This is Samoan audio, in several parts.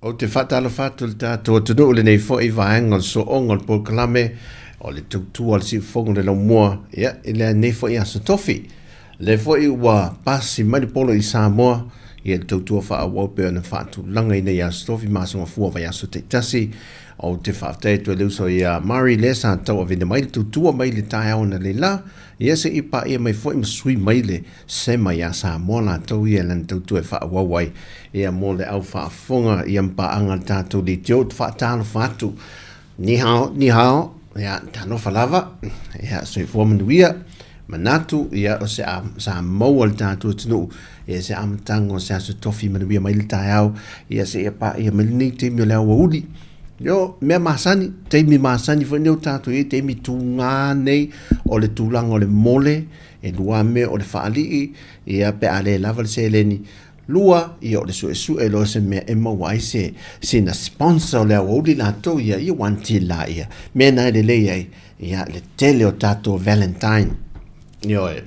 Ou te faatalofa atu i le tatou atunuu i lenei foi vaega o le sooga o le polokalame o le tautua a le siufofoga o le laumua, ia, i lenei foi aso tofi. Lea foi ua pasi mai le polo i Samoa, ia le tautua faaauau pei ona faatulaga i nei aso tofi ma aso gafua vaiaso taitasi. Ou te faafetai atu ai le uso ia Murray lea sa tauavene mai le tautua mai le taeao analeila, ia se i paia mai foi ma sui mai le sema ia Samoa latou ia lana tautua e faaauau ai ia mo le au faafofoga ia ma paaga a le tatou leitio. Ou te faatalofa atu. Ni hao, ni hao, ia talofa lava, ia soifua manuia, manatu ia o se a, sa maua le tatou atunuu ia se amataga o se aso tofi manuia mai le taeao ia seia paia mai lenei taimi o le aoauli. Yo, mea masani, taimi masani foi nei o tatou i ai, taimi tugā nei o le tulaga o le mole, E lua mea o le faalii, ia pe a le lava le seleni. Lua, ia o le suesue loa se mea e maua ai se sina sponsor o le aoauli latou ia, ia wanti la ia. Mea na e lelei ai, ia le tele o tatou Valentine. Ioe.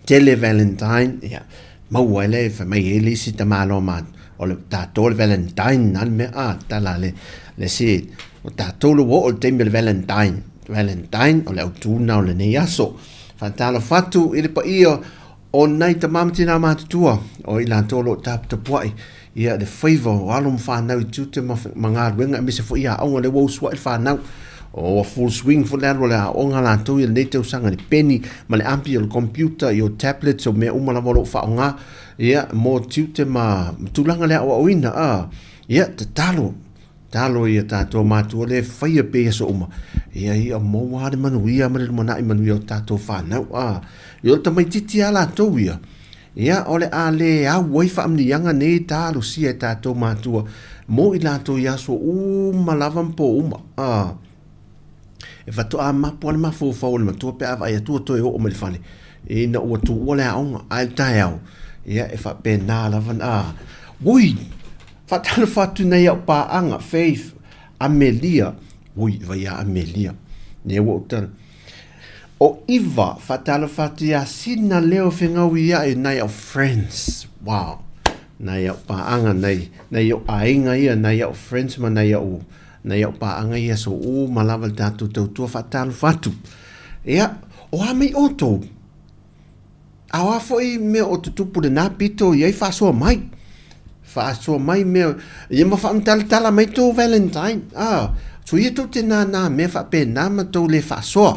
Tele Valentine, ia maua ai le fai mai ai le isi tamaloa ma o le tatou le Valentine na le mea a tala le le si o tatou le ua oo le taimi o le Valentine. Valentine o le autu na o lenei aso. Faatalofa atu i le paia o nai tama ma tinā matutua o i latou o lo o taputapuai ia le faiva o alo ma fanau i tiute ma, ma galuega aemaise foi i aoga lea ua usuai le fanau. O ua full swing foi le alu o le aoga latou ia lenei tausaga i le peni ma le ampi o le computer i o tablets o mea uma lava o lo o faaaoga ia mo tiute ma tulaga le aoaoina a ia tatalo Talo ia tatou matua le faia pea i aso uma. Ia ia maua le manuia ma le lumanai manuia o tatou fanau. A, ia o le tamaititi a latou ia. Ia o le a le au ai faamanuiaga nei talosia e tatou matua mo i latou i aso uma lava ma po uma. A. E faatoa mapu lava le mafaufau o le matua pe a vaai atu ua toe oo mai i le fale ina ua tuua le aoga. A i le taeao, ia e faapena lava ona, a, ui! Faatalofa atu i nai au paaga, Faith, Amelia, ui, vai ia Amelia, lea ua ou tala. O Iva, faatalofa atu ia Sina Leo Fegauia'i, nai au friends, wow, nai au paaga, nai, nai au aiga ia, nai au friends ma nai au, nai au paaga ia, so uma lava le tatou tautua faatalofa atu. Ia, o a mai outou? A o a foi mea o tutupu lena pito i ai faasoa mai. Faasoa mai mea, ia ma faamatalatala mai tou Valentine. Ah, so ia tou te nānā mea faapena ma tou le faasoa.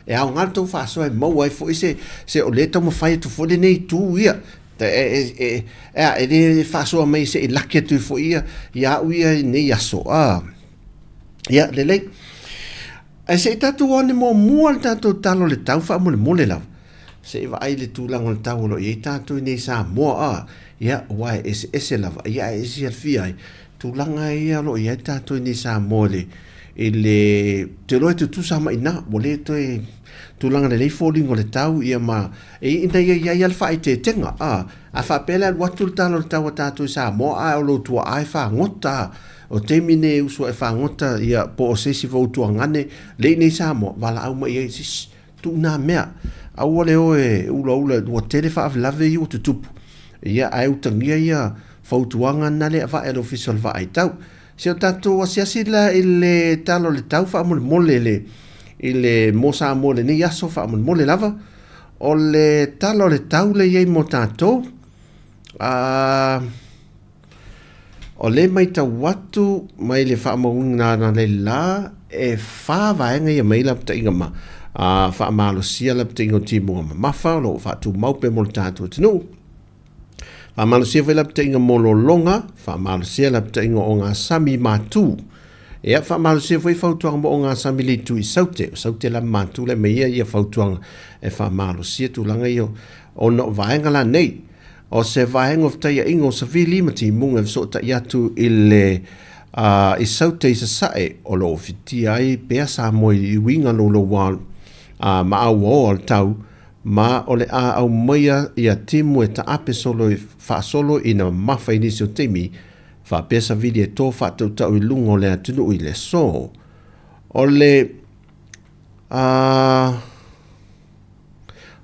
E aoga le tou faasoa e maua ai foi se, se o lea e taumafai atu foi lenei itu ia. E, e, e, e, e le faasoa mai se i laki atu ai foi ia, ia au ia i nei aso. Ah, ia, lelei. Ae se i tatou one muamua le tatou tala o le tau faamolemole lava. Se i vaai le tulaga o le tau o lo o i ai tatou i nei Samoa a, ia, aua e eseese lava, ia ae e silafia ai, tulaga ia o lo o i ai tatou i nei Samoa i le, i le, ou te iloa e tutusa ma i ina, ua le toe tulaga lelei foliga o le tau, ia ma, e, ina ia i ai lava le faaeteetega, a, a faapea le alu atu le tala o le tau a tatou i Samoa, ae o lou tuaa e fagota, O taimi nei e usu ai fagota ia po o se isi foi utuagane le i nei Samoa, valaau mai i ai, Shh, tuu nā mea. Aua le o e ulaula, ua tele faalavelave ia ua tutupu. Ia, ae utagia ia fautuaga na le avae a le Ofisa o le Vaai Tau. Se o tatou asiasi la i le tala o le tau faamolemole le, i le mo Samoa i lenei aso faamolemole lava. O le tala o le tau le i ai mo tatou, a, O lea e matau atu mai le faamauina analeila e fa vaega ia mai lapataiga ma faamalosia lapataiga o timuga mamafa o lo o faatumau pea mo le tatou atunuu. Faamalosia foi lapataiga mo lologa, faamalosia lapataiga o ogasami matu. Ia, faamalosia foi fautuaga mo ogasami le itu i Saute. O Saute la ma matu le mea ia ia fautuaga e faamalosia tulaga ia ona o vaega la nei. O se vaega o fetaiaiga o savili ma timuga e fesootai atu i le i Saute i Sasae o lo o fitia ai pea Samoa i uiga louloua ma auaoa o le tau, ma o le a aumaia ia timu e taape solo faasolo ina mamafa i nisi o taimi, faapea savili e to faatautau i luga o le atunuu i le aso. O le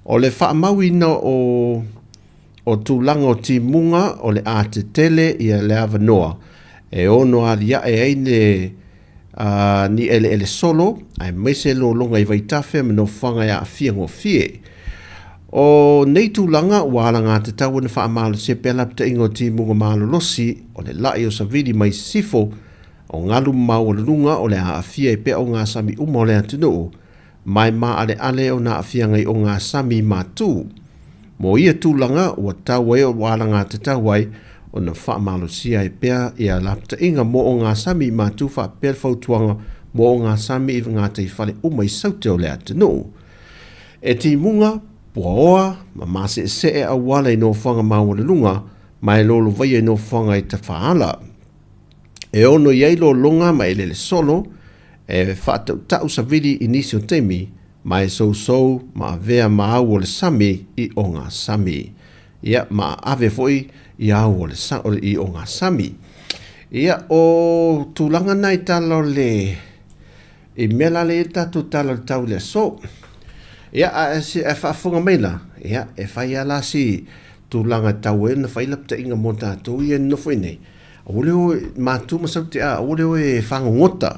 O le faamauina o o tulaga o timuga o le a tetele ia le avanoa e ono aliae ai le a, ni eleele solo aemaise lologa i vaitafe ma nofoaga e aafia gofie. O nei tulaga ua alagatatau ona faamalosia pea lapataiga o timuga malolosi o le la'i o savili mai sisifo o galu maualuluga o le a aafia ai pea ogasami uma o le atunuu Mai maʻaleʻale o nā aafiaga i ogasami matū. Mo ia tulaga ua tau ai o alagatatau ai ona faamalosia ai pea ia lapataiga mo ogasami matū faapea le fautuaga mo ogasami i gataifale uma i Saute o le atunuu. E timuga, puaoa, ma maseʻeseʻe auala i nofoaga maualuluga ma e lolovaia i nofoaga i tafaala. E ono i ai lologa ma elele solo E faatautau savili i nisi o taimi, ma e sousou ma avea ma au o le sami i ogasami. Ia, ma ave foi i au o le sa, i ogasami. Ia, o tulaga na i tala o le, i mea la le i le tatou tala o le tau i le aso. Ia, a e, a e faafofoga mai la, ia, e fai a la si tulaga e tau ai ona fai lapataiga mo tatou ia e nonofo i nei. Aua le o e matu ma sau te a, aua le o e fagogota.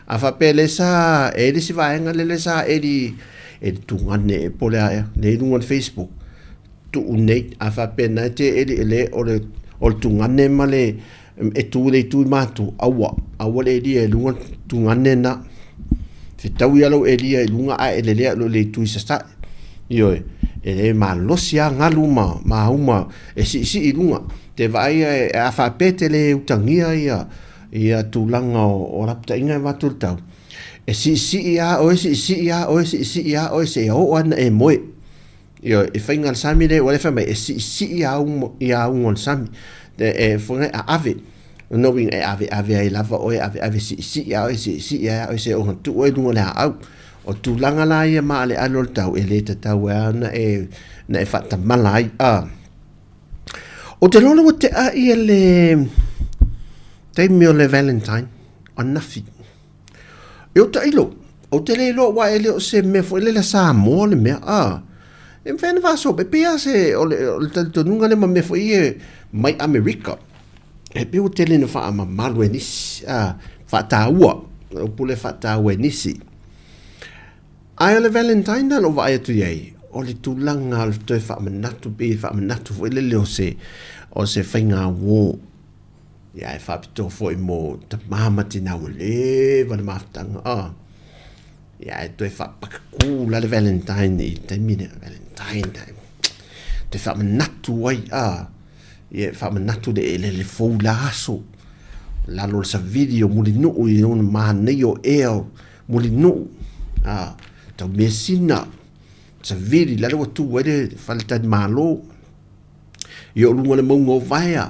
A faapea le sa, e le isi vaega le le sa eli, eli tugane e po le a ea, le i luga o le Facebook, tuu nei, a faapea na e te eli ele o le, o le tugane ma le, e tu le itu i matu, aua, aua le elia i luga tugane na. Fetaui a lau elia i luga ae elelea lo le itu i sasae. Ioe, e le malosi a galu ma, ma uma e siisii i luga. Te vaai e, a faapea te le utagia ia, ia tulaga o, o lapataiga e avatu i le tau, e siisii a oe, siisii a oe, siisii a oe, seia oo lava ina e moe. Ioe, i faiga a le sami lea, ua le fai mai, e siisii auga, ia auga o le sami. E, e, e aave. Lona uiga e aveave ai lava oe, aveave siisii a oe, siisii ai a oe seia tuu oe i luga o le aau. O tulaga la ia maaleale o le tau, e le tatau ai lava ona e, na e faatamala ai. A. Ou te iloa ua tea ia le taimi o le Valentine, ananafi. E o tailo, ou te le iloa aua e le o se mea foi lele a Samoa le mea, a. E mafai ona faasoa mai, e pei lava se, o le, o le talitonuga lea ma mea foi ia mai Amerika. E pei ua tele ina faamamalu e nisi, a, faataua, o le upu lea faataua e nisi. Ae o le Valentine na lou vaai atu i ai, o le tulaga o le toe faamanatu, pei e faamanatu foi lele o se, o se faigauo. Ia, e faapitoa foi mo tama ma tina ua leva le mafutaga. Ah. Ia, e toe faapakakū la le Valentine i le taimi lea, Valentine time. Toe faamanatu ai, ah. Ia, e faamanatu le elele fou i la aso. Lalo o le savili o Mulinuu i ona manaia o ea o Mulinuu. Ah, tau measina, savili, lale ua tu ai le faletalimalo. Ia o luga o le mauga o Vaea,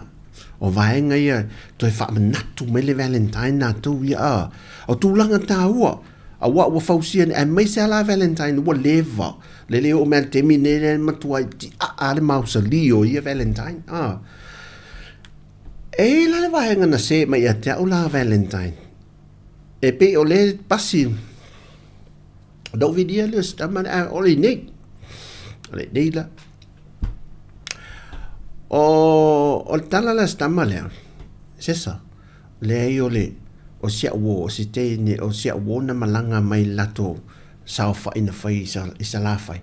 o vaega ia toe faamanatu mai le Valentine latou ia a. O tulaga taua, aua ua fausia nei, aemaise lava la Valentine ua leva, le le oo mai lava i le taimi nei lea e matuai tiaa le mausali o ia Valentine a. E i ai la le vaega na se mai ia te au la Valentine, e pei o lea pasi Ona ou vilia lea o se tama lea, a o le nei. O le nei la. O, o le tala la se tama lea, sesa, leai o le, o si au o, o se teine, o si au o na malaga mai le latou saofai na fai i Salafai.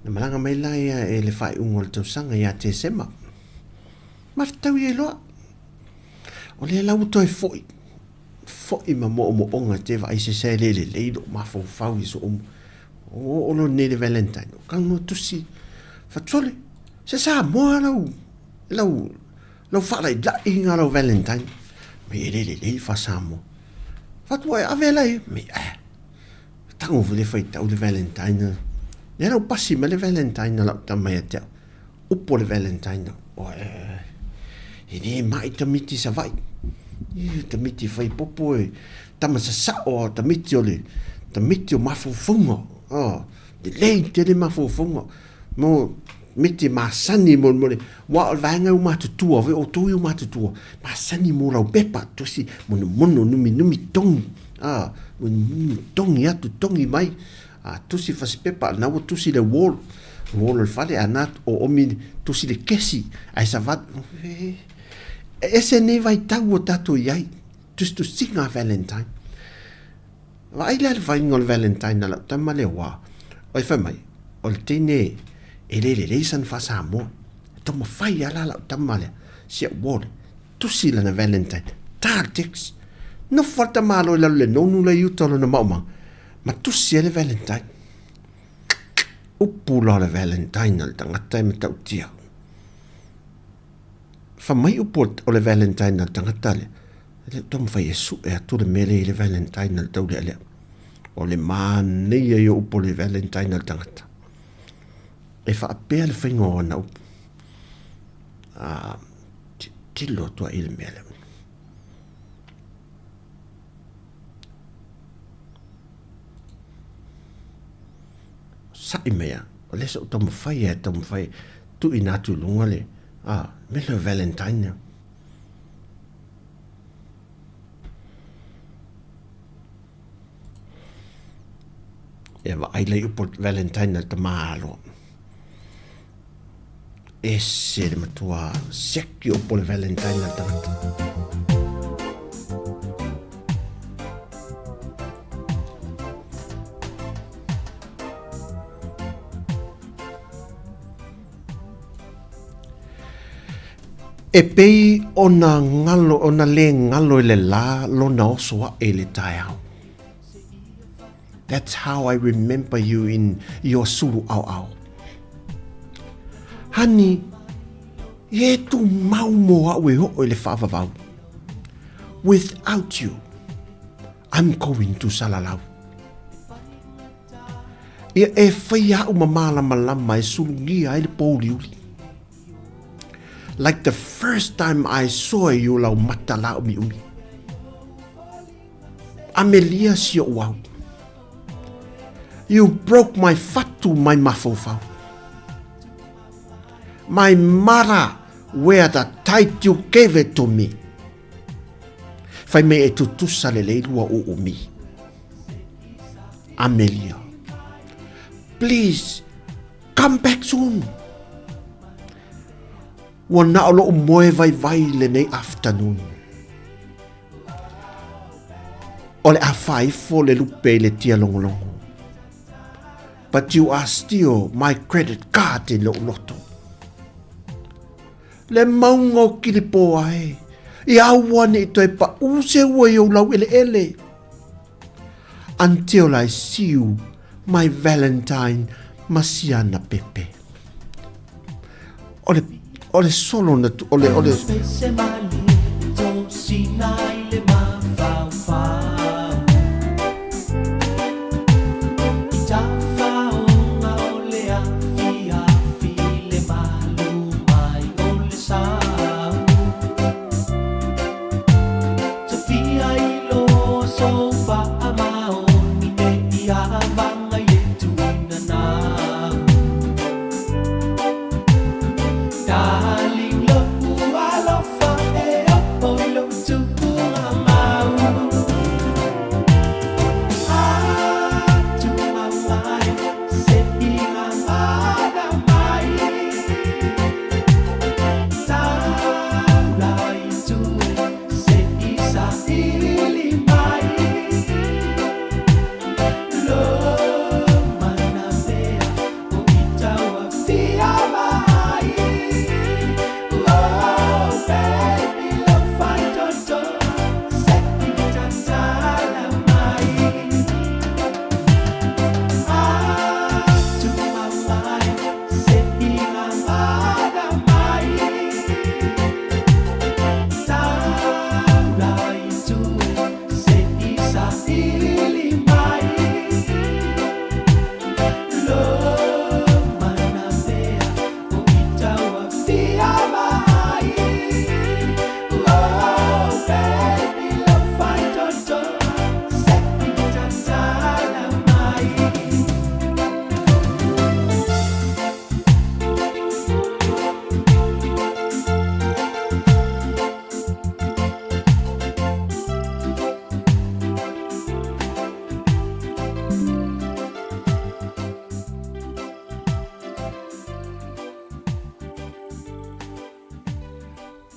Na malaga mai la ia e le faaiuga o le tausaga ia Tesema. Mafetau ia loa. O lea la ua toe foi. Foi ma moomooga te vaai se se le lelei lou mafaufau i soo oo loa nei le Valentine o kau no tusi fatu sole se Samoa lau lau lau faalailai nga lau Valentine mai e le lelei fa Samoa fatu ai ave lai mai eh tango foi le faitau le Valentine lea lau pasi mai le Valentine lau tama ia te au Upu o le Valentine, e le mai tamiti Savaii. I tamiti fai popo e tama sasao a tamiti o le tamiti o mafaufauga. Oh, lelei tele mafaufauga. Mo miti masani mo mo le wa o le vaega u matutua foi outou i u matutua masani mo lau pepa tusi monomono numinumi tongi ah numinumi tongi atu tongi mai A tusi fasipepa, lena ua tusi le wall, wall o le fale, a na o omi tusi le kesi, ae savali, e ese nei vaitau o tatou i ai, tusitusiga a Valentine. Vaai la le faiga o le Valentine a lau tama lea ua, oi fai mai, o le teine e le lelei sana faa-Samoa. E taumafai lava la lau tama lea, si au uo lea, tusi lana Valentine, ta le text. Nofo lava le tamaloa i lalo i le nonu la i uta o lona maumau, Ma tusi ai le Valentine. Upu la o le Valentine a le tagata e matautia. Fa mai upu o le Valentine a le tagata lea, e le o taumafai e sue atu le mea lea i le Valentine a le taulealea. O le manaia ia o upu o le Valentine a le tagata. E faapea le faiga o ana upu. A, tilo atu ai i le mea lea. Saʻi mai a, o lea sa ou taumafai a e taumafai tuuina atu i luga le, a, mea lea o Valentine lea. Ia vaai la i upu o Valentine a le tama aloa. Ese le matua siaki o upu o le Valentine a le tagata. E pei ona ngalo, ona le ngalo i le lā lona oso aʻe i le taeao. That's how I remember you in your sulu ʻaoʻao. Honey, e tumau mo aʻu e oo i le faavavau. Without you, I'm going to Salalau. Ia e fai aʻu ma mālamalama e sulugia ai le pōuliuli. Like the first time I saw you lau mata lāumiumi. Amelia si oʻu au. You broke my fatu mai mafaufau. My mara where the tight you gave it to me. Fai mai e tutusa lelei lua uumi. Amelia. Please, come back soon. Ua na o loʻu moe vaivai lenei afternoon. O le a faaifo le lupe i le tia logologo. But you are still my credit card i lou loto. Le mauga o Kilipoa e, i aua ne i toe paʻu se ua i ou laueleele. Until I see you, my Valentine, Masiana Pepe. O le, o le solo na, o le, o le...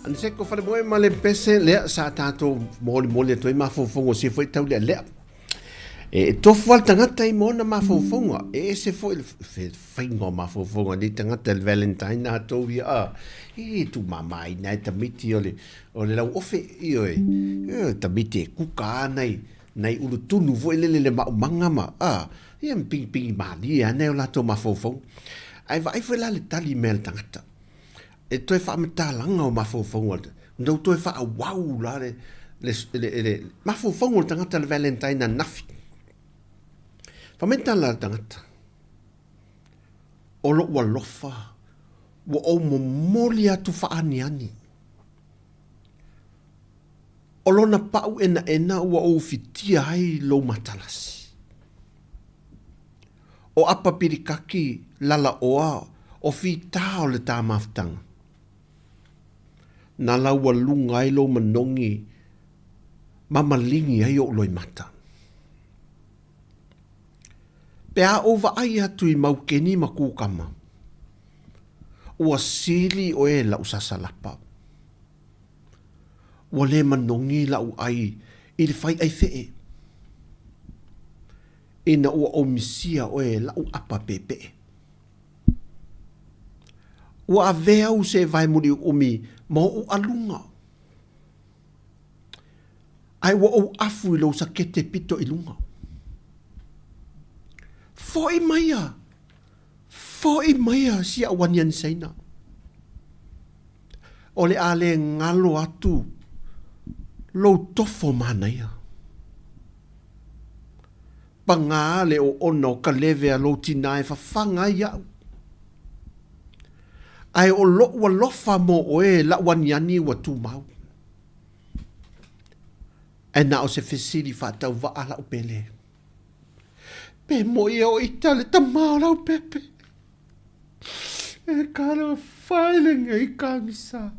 Aniseko Falemoe ma le pese lea sa tātou molimoli atu ai mafaufauga o se foi tau lea lea. E tofu al tangata i mona mafaufauga, e ese foi le faiga o mafaufauga nei tagata le Valentine na tou ia a e tu mama ai nai tamiti o le o le lau ofe ioe e tamiti e kuka ana i nai ulu tunu foi lele le maumaga ma a ia ma pigipigi malie ana i o latou mafaufauga. Ae vaai foi la le tali mai a le tagata e toe faamatalaga o mafaufauga ona ua toe faaauau la le le le le mafaufauga o le tagata le Valentine ananafi. Fai mai le tala a le tagata, O lou alofa ua ou momoli atu faaaniani. O lona paʻu ʻenaʻena ua ou fitia ai lou matalasi. O apa pilikaki lalaoa o fitā o le tā mafutaga. Na laualuga ai lou manogi ma maligi ai oʻu loimata. Pe a ou vaai atu i maukeni ma kūkama, ua sili ʻoe laʻu sasalapa. Ua lē manogi laʻu ʻai i le fai ʻai feʻe. Ina ua ou misia ʻoe laʻu ʻapa pepeʻe. Ua ʻawe au se wae muliʻuʻumi ma oʻu ʻaluga. Ae ua ou afu i lou sakete pito i luga. Foʻi maia! Foʻi maia si aʻu aniani Saina. O le a le galo atu lou tofo manaia. Pagā le oona o ka lewe a lou tinā e fafaga ai iaʻu. Ae o loʻu alofa mo ʻoe laʻu aniani ua tumau. Ae na o se fesili faatauvaʻa laʻu pele. Pe moʻi e o ita le tama o Leaupepe. E talofa e lenei kanisa.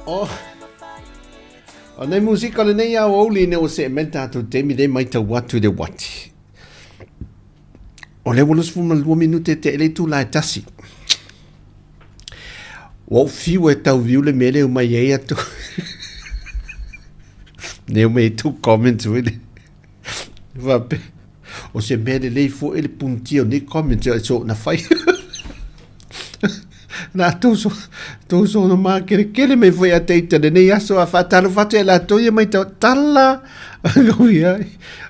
O, o nei musika le nei au auli ne o se me tātou taimi le mai tau atu le wati. O le wala sfu ma lua minute te ele tu lai tasi. Ua ou fiu e tau viu le mea lea e omai ai atu. Nei omai ai tou comments foi lea. Faapea, o se mea lelei foi le punitia o nei comments e soona fai. Na tou so, tou soona makerekere mai foi a te ita lenei aso a faatalofa atu ia latou ia mai tau tala.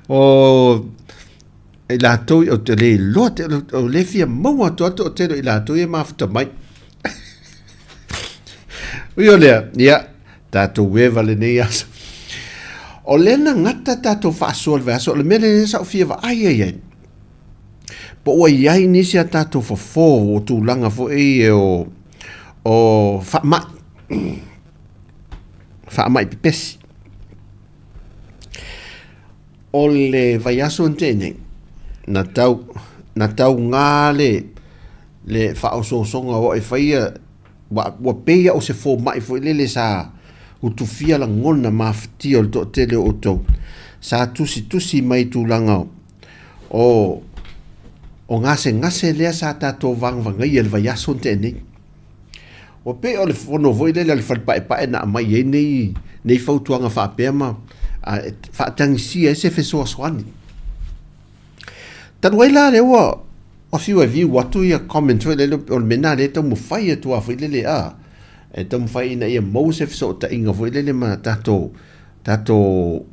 O i latou o te le iloa te o le fia maua atu atu o tele i latou ia mafuta mai. Ui o lea, ia, tatou eva lenei aso. O lea na gata tatou faasoa le vaiaso, o le mea lea sa ou fia vaai ai ai. Po ua i ai nisi a tatou fofo o tulaga foi e o, o faamai, faamai pepesi. O le vaiaso na tea nei, na tau, na taugā le, le faaosoosoga o au e faia, ua, ua pei lava o se fomai foi lele sa utufia lagona mafatia o le toatele o outou, sa tusitusi mai i tulaga o, o O gasegase lea sa tatou vagavagaia i le vaiaso na tea nei. Ua pei o le fono foi lele a le Fale Paepae na aumai ai nei, nei fautuaga faapea ma faatagisia ai se fesoasoani. Talu ai la lea ua fiu e view atu ia comment foi lele o le mea lena lea e taumafai atu lava foi lele a e taumafai ina ia maua se fesootaiga foi lele ma tatou tatou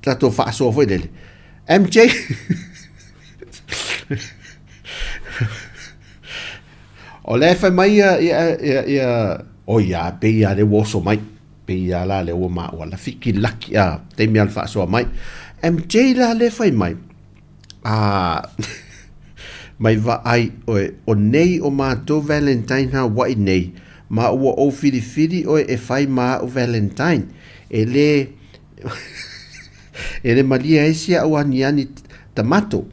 tatou faasoa foi lele. MJ O lea e fai mai ia, ia, ia, ia oi ia, pei lava lea ua oso mai. Pei lava la lea ua maua la fiki laki a taimi lava o le faasoa mai. MJ la lea e fai mai, a mai vaai oe, o nei o matou Valentine Hawaii nei, ma ua ou filifili oe e fai ma a'u Valentine. E le e le malie ai si a'u aniani tamato.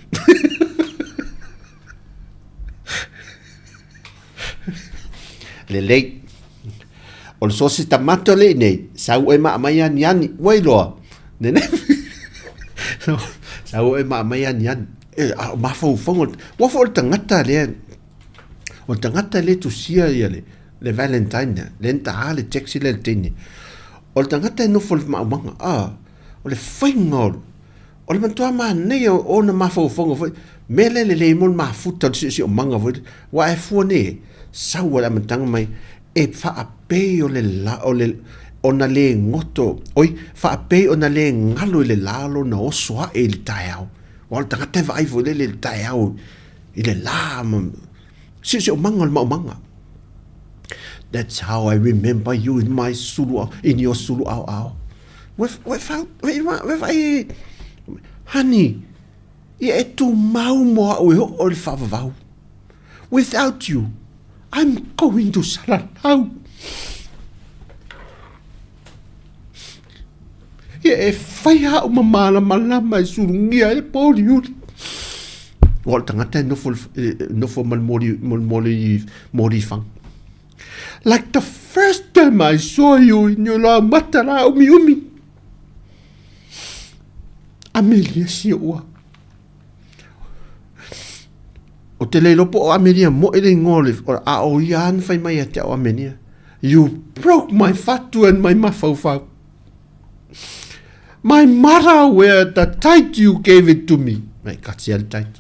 Lelei. O le sosi tamato le nei, sau oe ma aumai aniani. Ua iloa. Nene. Sau oe ma aumai aniani. E, a o mafaufauga. Ua foi o le tagata lea, o le tagata lea tusia ia le, le Valentine lea, lea na taā le text lea i le teine. O le tagata e nofo i le maumaga, a, o le faiga o, O le matua manaia o ona mafaufauga foi, mea lea e lelei mo le mafuta o le siosiomaga foi lea, aua e fua nei e, sau a le amataga mai, e faapei o le la, o le, ona le goto, oi, faapei ona le galo i le la lona oso ae i le taeao. Aua o le tagata e vaai foi lele i le taeao i le la ma siosiomaga o le maumaga. That's how I remember you in my sulu, in your sulu aoao. Ua vaai, honey, ia e tumau mo au e oo i le faavavau. Without you, I'm going to Salalau. Ia e fai au ma malamalama e sulugia ai le pōliuli. Ua o le tagata e nofo, nofo ma le moli, moli, moli fanga. Like the first time I saw you in your lau mata la umi umi. Amelia si ua. O te le iloa po o Amelia moe le ingoa o le, a o ia ana fai mai ia te au Amelia. You broke my fatu and my mafaufau. My mother wear the tight you gave it to me. Mai katia le tight.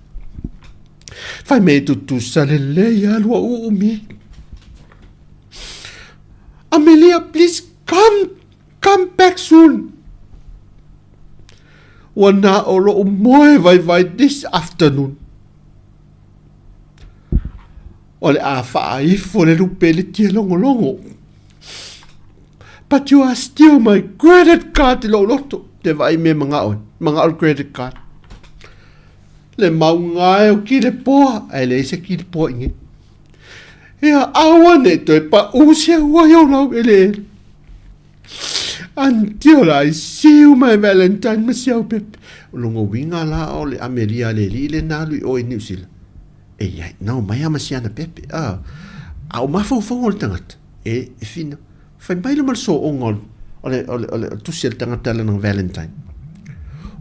Fai mai e tutusa lelei alu a uumi. Amelia, please come, come back soon. Ua na o lou moe vaivai this afternoon. O le a faaifo le lupe i le tia logologo. But you are still my credit card i lou loto. Te vaai mea manao ai. Manao le credit card. Le mauga e o ki le poa. Ae leai se ki le poa i nei. Ia aua nei toe paʻu se ua i ou lau eleele. Until I see you my Valentine ma si au pepe. O lona uiga la o le Amelia a le alii lea na alu i o i New Zealand. E iai, nau mai a ma si ana pepe. A, a o mafaufauga o le tagata, e, e whina. Fai mai le ma le sooga o le, o le, o le, o le, o le tusi a le tagata lana Valentine.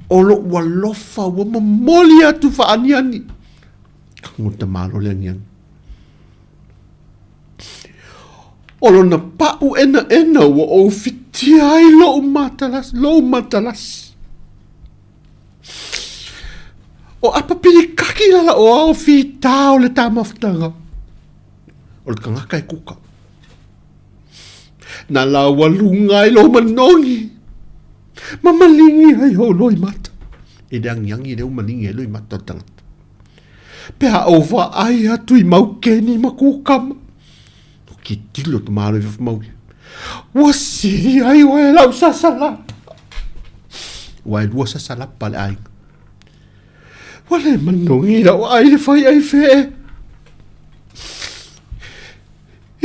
O lou alofa ua momoli atu faaniani. Kago le tamālo le aniani. O lona paʻu enaena ua ou fitia ai lou matalasi, lou matalasi. O apa pilikaki lala o ao fitā o le tāmafutaga. O le tagata e kuka. Na laualuga ai lou manogi. Ma malingi ai ou loimata. E le agiagi lea ua malingi ai loimata o le tagata. Pe a ou vaai atu i maukeni ma kukama. O tilotilo te malo i fafo maukeni. Ua sili ai oe e lau sasalapa. Ua e lua sasalapa le aiga. Ua le manogi lau ai le fai ai fee.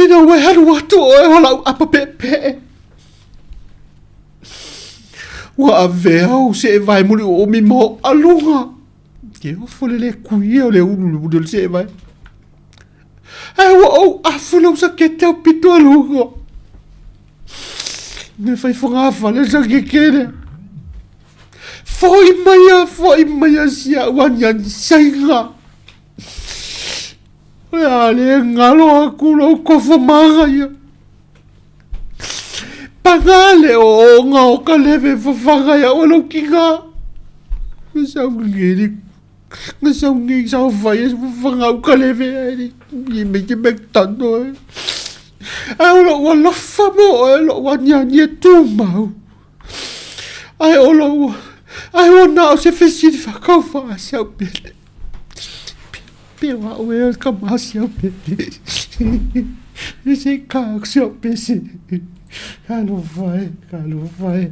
Ina ua e alu atu oe o lau apa peepee. Ua avea ou seevae muli uumi ma ou aluga. Ke ofo le le kuia o le ulu le muli o le seevae. Ae ua ou afu lau sakete au pito aluga. Me fai fogafale le sakeke lea. Foi mai a, foi mai a si au aniani saiga. O le a le galo atu lou tofa manaia. Paga le ooooga o ka leve fafaga iā oe lou tinā. Na sau nei na sau nei saofai ai fafaga au ka leve ae le i mai te McDonald. Ae o lou alofa mo oe o lou aniani e tumau. Ae o lou ae ua na o se fesili faatauvaa si au pele. Pe o au ea o le tama a si au pele. Se i ka aku si au pese. Talofa e, talofa e.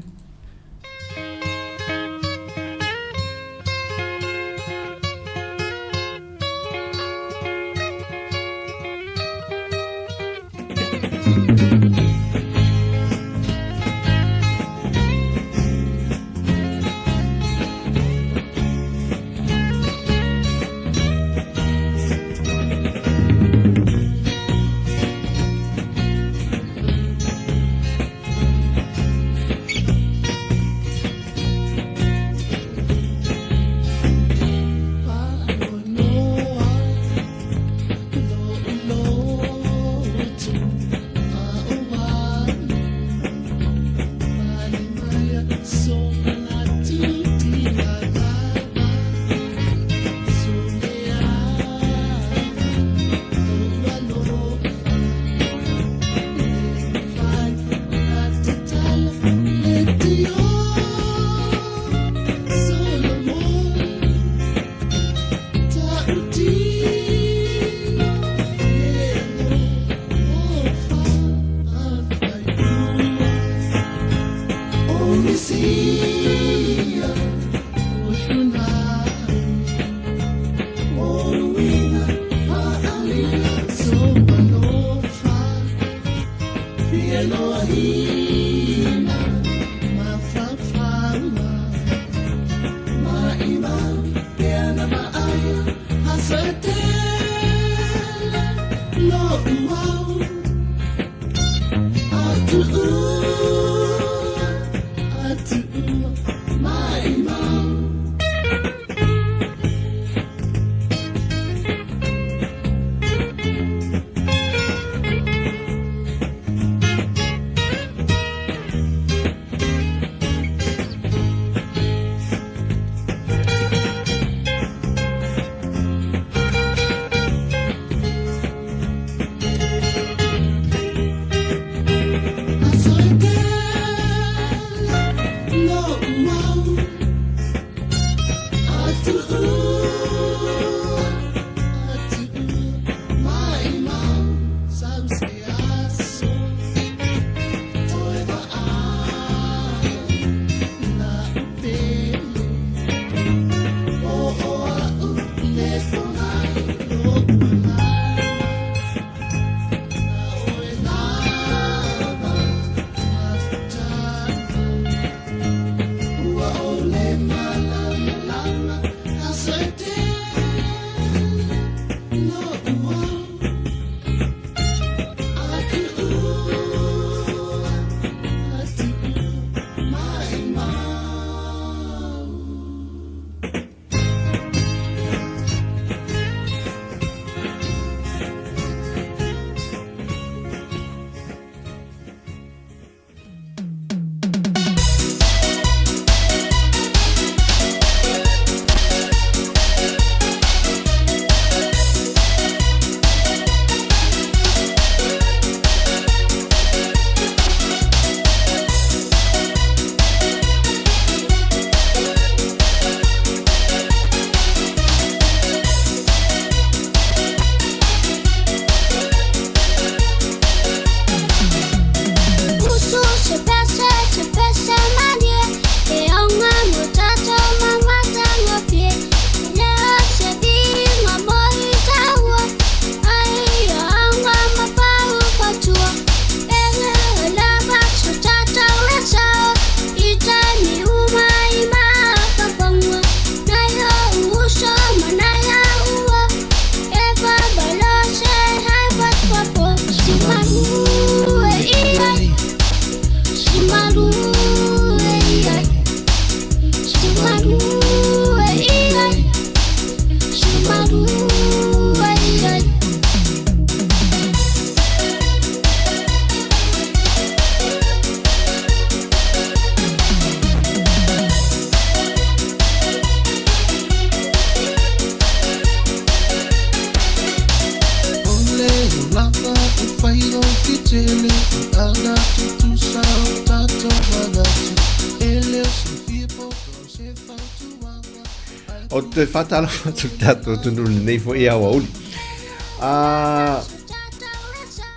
Ou te toe faatalofa atu i le tatou atunuu i lenei foi aoauli.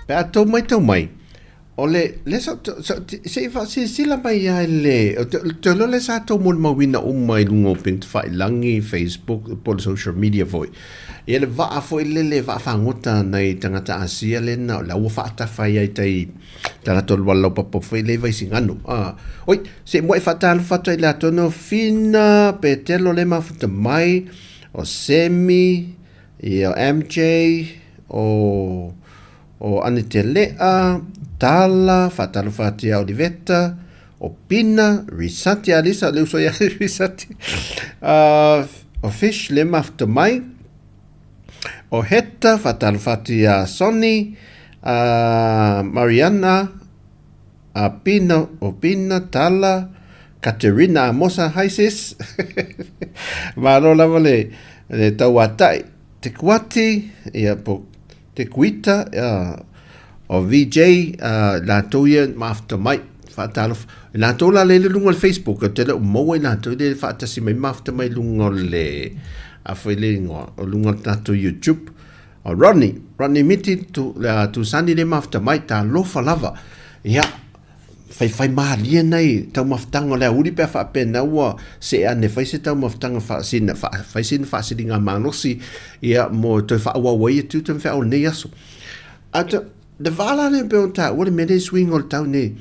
Pe a tou matau mai, o le, lea sa, sa, se i faasilasila mai lava i le, ou te, ou te iloa lea sa tou molimauina uma i luga o upega tafailagi, Facebook po o le social media foi, ia le vaa foi lele, vaa fagota a nai tagata Asia lea na, la ua faatafa ai i tai talaatu o le luala laupapa foi lea i Vaisigano. Oi, se i muai faatalofa atu ai i latou nei o Fina, Petelo lea e mafuta mai, o Semi, ia o MJ, o o Anitelea, Tala, faatalofa atu ia Oliveta, o Pina, Risati, Alisa, le uso ia Risati, o Fish le mafuta mai, o Heta, faatalofa atu ia Sonny, Mariana, a Pina, o Pina, Tala, Katerina Amosa, hi sis. Malo lava le, le tauatai. Te Kuati, ia po Te Kuita, o VJ, latou ia mafuta mai, faatalofa. I latou la le i luga o le Facebook, ou te le o maua i latou le faatasi mai mafuta mai luga o le, a foi le ingoa, o luga o le tatou YouTube. O Rodney, Rodney Miti, tu, uh, Tusani le mafuta mai, talofa lava. Ia, faifaimalie nai taumafataga o le aoauli pe a faapea na ua see ane fai se taumafataga faasina fai sina faasiliga malosi ia mo toe faaauau ai ia tiute ma feau o lenei aso. A te le vaa la lea pei ona taua le mea lea i suiga o le tau nei,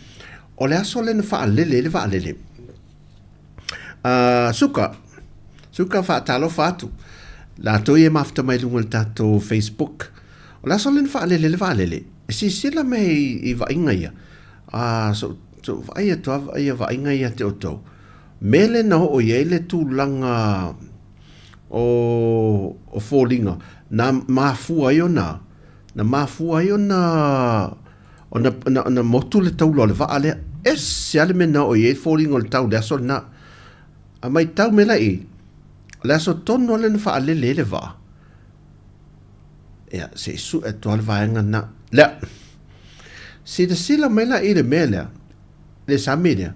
o le aso lea na faalele ai le vaalele. Suka, Suka faatalofa atu. Latou ia e mafuta mai luga o le tatou Facebook. O le aso lea na faalele ai le vaalele, e silasila mai i vaaiga ia, a so, so vaai atu lava ia vaaiga ia te outou. Mea lea na oo i ai le tulaga o, o foliga, na mafua ai ona, na mafua ai ona, ona, ona, ona motu le taula o le vaa lea. Ese lava le mea na oo i ai foliga o le tau i le aso lena. A matau mai la i i, o le aso tonu lava lea na faalele ai le vaa, Ia, se i sue atu lava le vaega lena. Lea. Silasila mai la i le mea lea, le sami lea,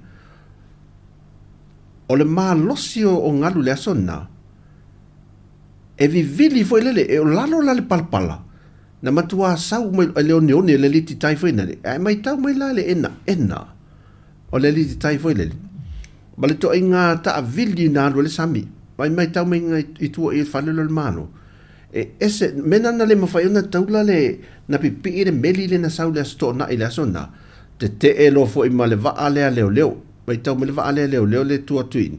o le malosi o, o galu i le aso lena, e vivili foi lele, e o lalo la le palapala, na matua sau mai le oneone le aliti tai foi nale, ae maitau mai la le enaena o le aliti tai foi lele, ma le toaiga taavili na alu ai le sami, mai maitau mai i tua i le fale lea o le Malo, E ese, mea na na le mafai ona taula le, na pipii le meli lea na sau i le Aso Toonai i le aso na, tetee loa foi ma le vaa lea leoleo, matau mai le vaa lea leoleo lea e tu atu i,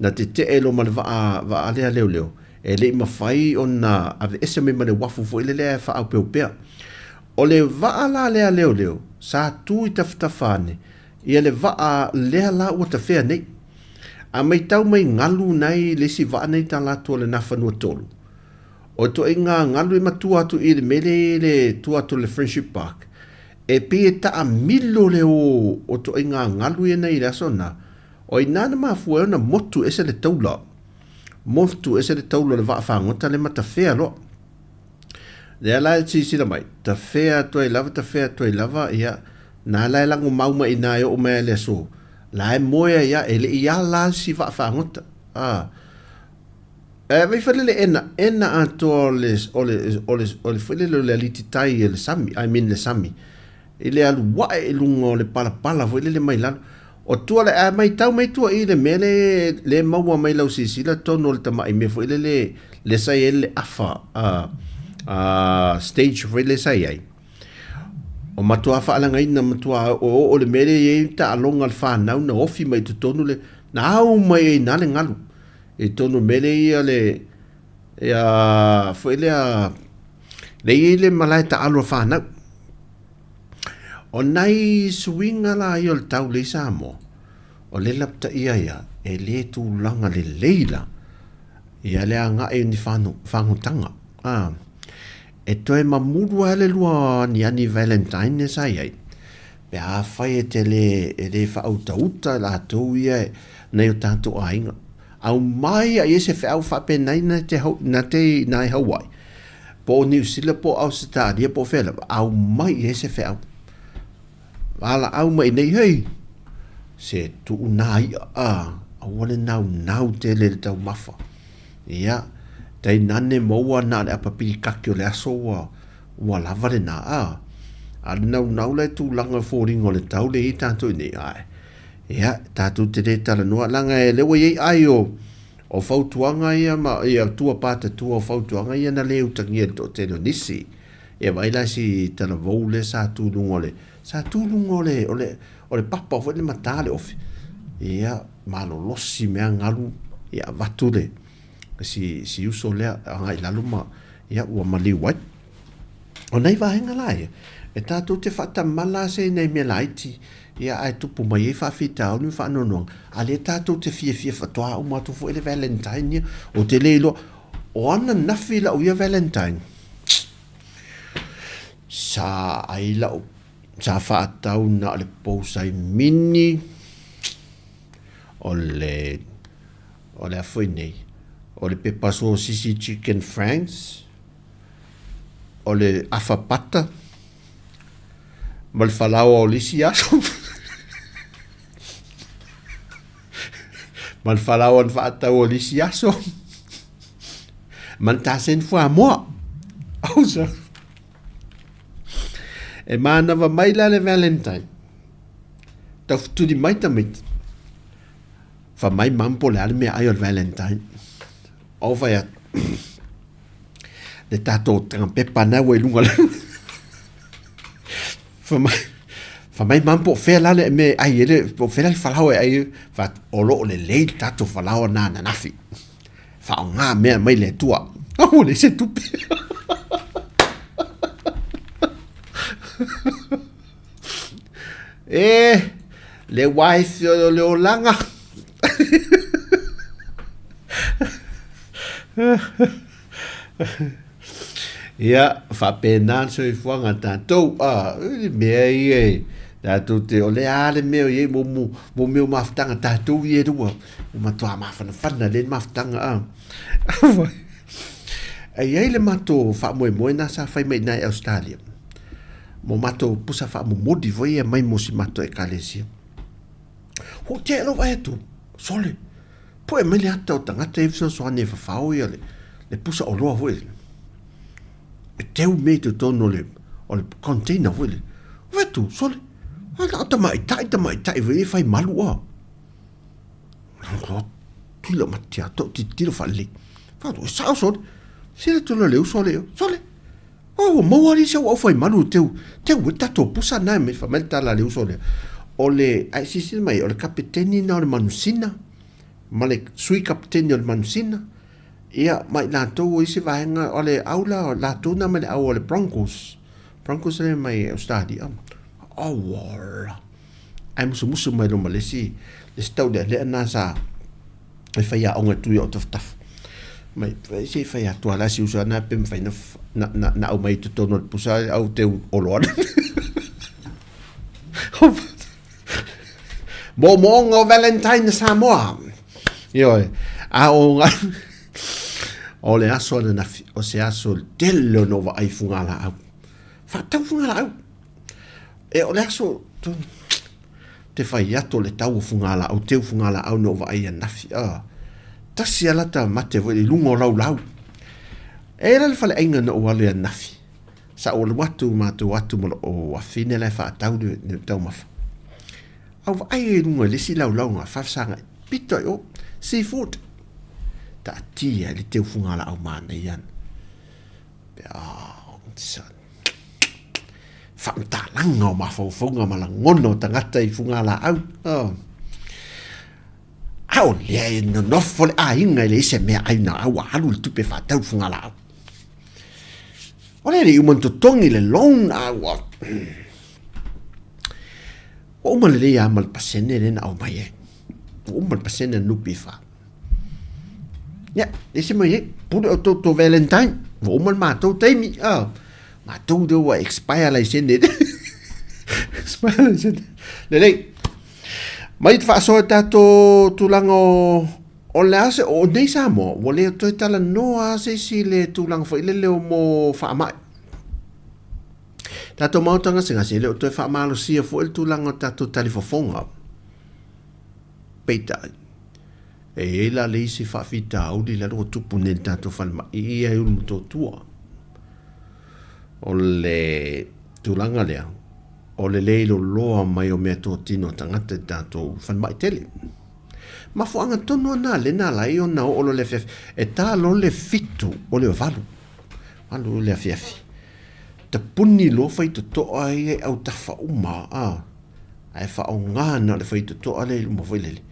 na tetee loa ma le vaa, vaa lea leoleo, e le i mafai ona aveese mai ma le uafu foi lele ae faaopeopea. O le vaa la lea leoleo, sa tu i tafatafa ane, ia le vaa lea la ua tafea nei. A matau mai galu nai le isi vaa nei talaatu o le Nafanua 3, o ituaiga galu e matua atu i le mea lea i le tua atu o le Friendship Park, e pei e taamilo le o o ituaiga galu ia nei i le aso lena, o i ina na mafua ai ona motu ese le taula, motu ese le taula o le vaa fagota lea ma tafea loa. Lea la e silasila mai, tafea atu ai lava, tafea atu ai lava, ia, na la e lagomau mai i ina e oo mai lava i le aso, la e moe ai lava, e le i ala lava si vaa fagota. A, e ave ifo le enaena atoa o le, o le, o le, o le foi lele o le aliti tai e le sami, I mean le sami, i le alu ae i luga o le palapala foi lele mai lalo. O tua le, a matau mai tua i le mea le, le maua mai lau silasila tonu o le tamai mea foi lele le sa i ai le afa, a, a, stage foi le sa i ai. O matua faaleagaina matua o oo le mea lea e i ai taaloga a le fanau na ofi mai i totonu le, na au mai ai i ina le galu i totonu o le mea lea ia le, ia foi lea, lea e i ai le malae taalo a fanau. O nai suiga la ia o le tau lea i Samoa, o le lapataia ia, e le tulaga lelei la ia le agai o ni fagotaga. A, e toe mamulu lava le lua aniani Valentine lea sa i ai, pe afai e te le, e le faautauta latou ia nai o tatou aiga. Aumai lava i ai se feau faapenei na te, na te i ina i Hawaii, po o Niu Sila po o Ausetalia po o fea lava, aumai i ai se feau. Valaau mai nei, hei, se tuu nā i'a, a, aua le naunau tele i le taumafa. Ia, tainane maua na o le apa pilikaki o le aso ua, ua lava lena, a. A o le naunau la i tulaga o foliga o le tau lea e i ai tatou i nei, ae, ia, tatou te le talanoa, leaga o lea ua i ai ai o, o fautuaga ia ma, ia, tua patatua o fautuaga ia na le utagia e le toatele o nisi. Ia vaai la si talavou lea sa tu i luga o le, sa tu i luga o le, o le, o le papa foi le mata le ofi. Ia, malolosi mea galu, ia avatu le, si, si uso lea agai i lalo ma, ia, ua maliu ai. O nai vaega la ia, e tatou te faatamala se i nai mea laiti, ia ae tupu mai ai faafitauli ma faanoanoaga, a lea tatou te fiafia faatoa uma atu foi le Valentine ia, ou te le iloa, o ananafi lau ia Valentine, sa ai lau, sa faatau na o le pousai mini, o le, o le a foi nei, o le pepa sosisi chicken franks, o le afa pata, ma le falaoa o le isi aso, ma le falaoa na faatau o le isi aso, ma le taseni fuamoa. Ausa. E manava mai la le Valentine. Taufetuli mai tamaiti. Fai mai mum po o le a le meaai o le Valentine. Ou fai atu, le tatou tagapepa na ua i luga le... Fai mai, fai mai mum po o fea la le mea e ai ai le, po o fea la le falaoa e ai ai. Fai atu, o lo o lelei le tatou falaoa na ananafi. Faaaoga mea mai le Atua. Ua leai se tupe. E, le wife o le olaga. Ia, faapena le soifuaga a tatou. Ah, le mea ia e tatou te, o le a le mea o i ai mo, mo, mo mea o mafutaga tatou ia e lua. Ua matua mafanafana lelei le mafutaga. Ah. E i ai le matou faamoemoe na sa fai mai i ina i Ausetalia, mo matou pusa faamomoli foi ia mai mo si matou ekalesia. Ua tea lou vaai atu, sole, pue mai le ata o tagata ia e fesoasoani e fafao ia le, le pusa oloa foi lea. E teu mea i totonu o le, o le container foi lea. Vaai atu, sole, a na o tamaitai, tamaitai foi ia e fai malu a. Tilo matia to titilo faalelei. Fatu e sao sole. Sila tula le uso le sole. Oh, ua maua ali se au fai malu teu. Teu e tatou pusa nai me fa mai tala le uso le. O le ai sisi mai o le kapiteni na o le manusina ma le sui kapiteni o le manusina. Ia ma i latou o isi vaega o le au la latou na mai le au o le Broncos. Broncos le mai Australia. Oh, wala. Ae musumusu mai loa ma le isi, le isi taulealea lena sa e faiaoga e tu i ou tafatafa. Mai, se i fai atu lava la si uso ana pe mafai na, na, na, na aumai i totonu o le pusa au teu olo ana. Moomooga o Valentine Samoa. Ioe, a o o le aso ananafi, o se aso tele ona ou vaai i fugalaau. Faatau fugalaau. E o le aso te fai atu o le tau o fugalaau, teu fugalaau na ou vaai ananafi. Ah, tasi a lata mate foi i luga o laulau. E la le faleaiga na ou alu i ananafi. Sa ou alu atu matou atu ma lou afine la e faatau le, le taumafa. Au vaai i luga i le isi laulau na faafesagai. Pito i o, seafood. Taatia i le teu fugalaau manaia ana. Faamatalaga o mafaufauga ma lagona o tagata i fugalaau. Oh. A o lea e nonofo le aiga e leai se meaai na au ua alu le tupe faatau fugalaau. O lea e le i uma ona totogi le loan a ua ua uma lelei lava ma le pasene lea na aumai ai. Ua uma le pasene a le NPF. Ia, leai se mea i ai. Pule outou tou Valentine. Ua uma le matou taimi. Ah, matou lea ua expire laisene. Expire laisene. Lelei. Mai te faasoa i tatou tulaga o o le a se o nei Samoa ua le toe talanoa lava se isi i le tulaga foi lele o mo faamai. Tatou maota gasegase e le o toe faamalosia foi le tulaga o tatou talifofoga. Peitai. E i ai la le isi faafitauli lea ua tupu nei i le tatou falemai i ia e Ulumotootua. O le tulaga lea, o le le iloloa mai o meatotino a tagata i le tatou falemai tele. Mafuaaga tonu lava na lea na ala ai ona oo loa le afiafi. E ta loa le 7 o le 8, 8 o le afiafi, tapuni loa faitotoa ia i autafa uma a, ae faaaoga na o le faitotoa lea i luma foi lele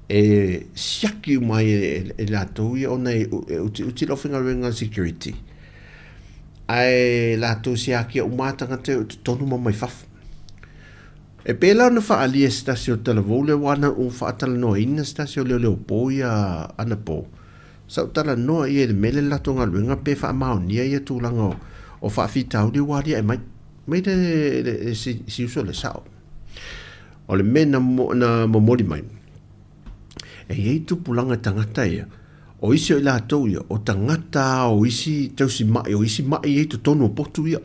e siaki uma ai e latou ia ona e utiuti le aufaigaluega a le security, ae latou siakia uma lava tagata ia o totonu ma mai fafo. E pei la ona faaalia e se tasi o talavou lea ua ana ua faatalanoaina se tasi o leoleo po ia anapo, sa ou talanoa ia i le mea lea i le latou galuega pe faamaonia ia tulaga o faafitauli ua aliae mai. Mai le, le, si, si uso le sao. O le mea na, na momoli mai, e i ai tupulaga tagata ia, o isi o i latou ia, o tagata o isi tausi mai, o isi mai ia i totonu o potu ia.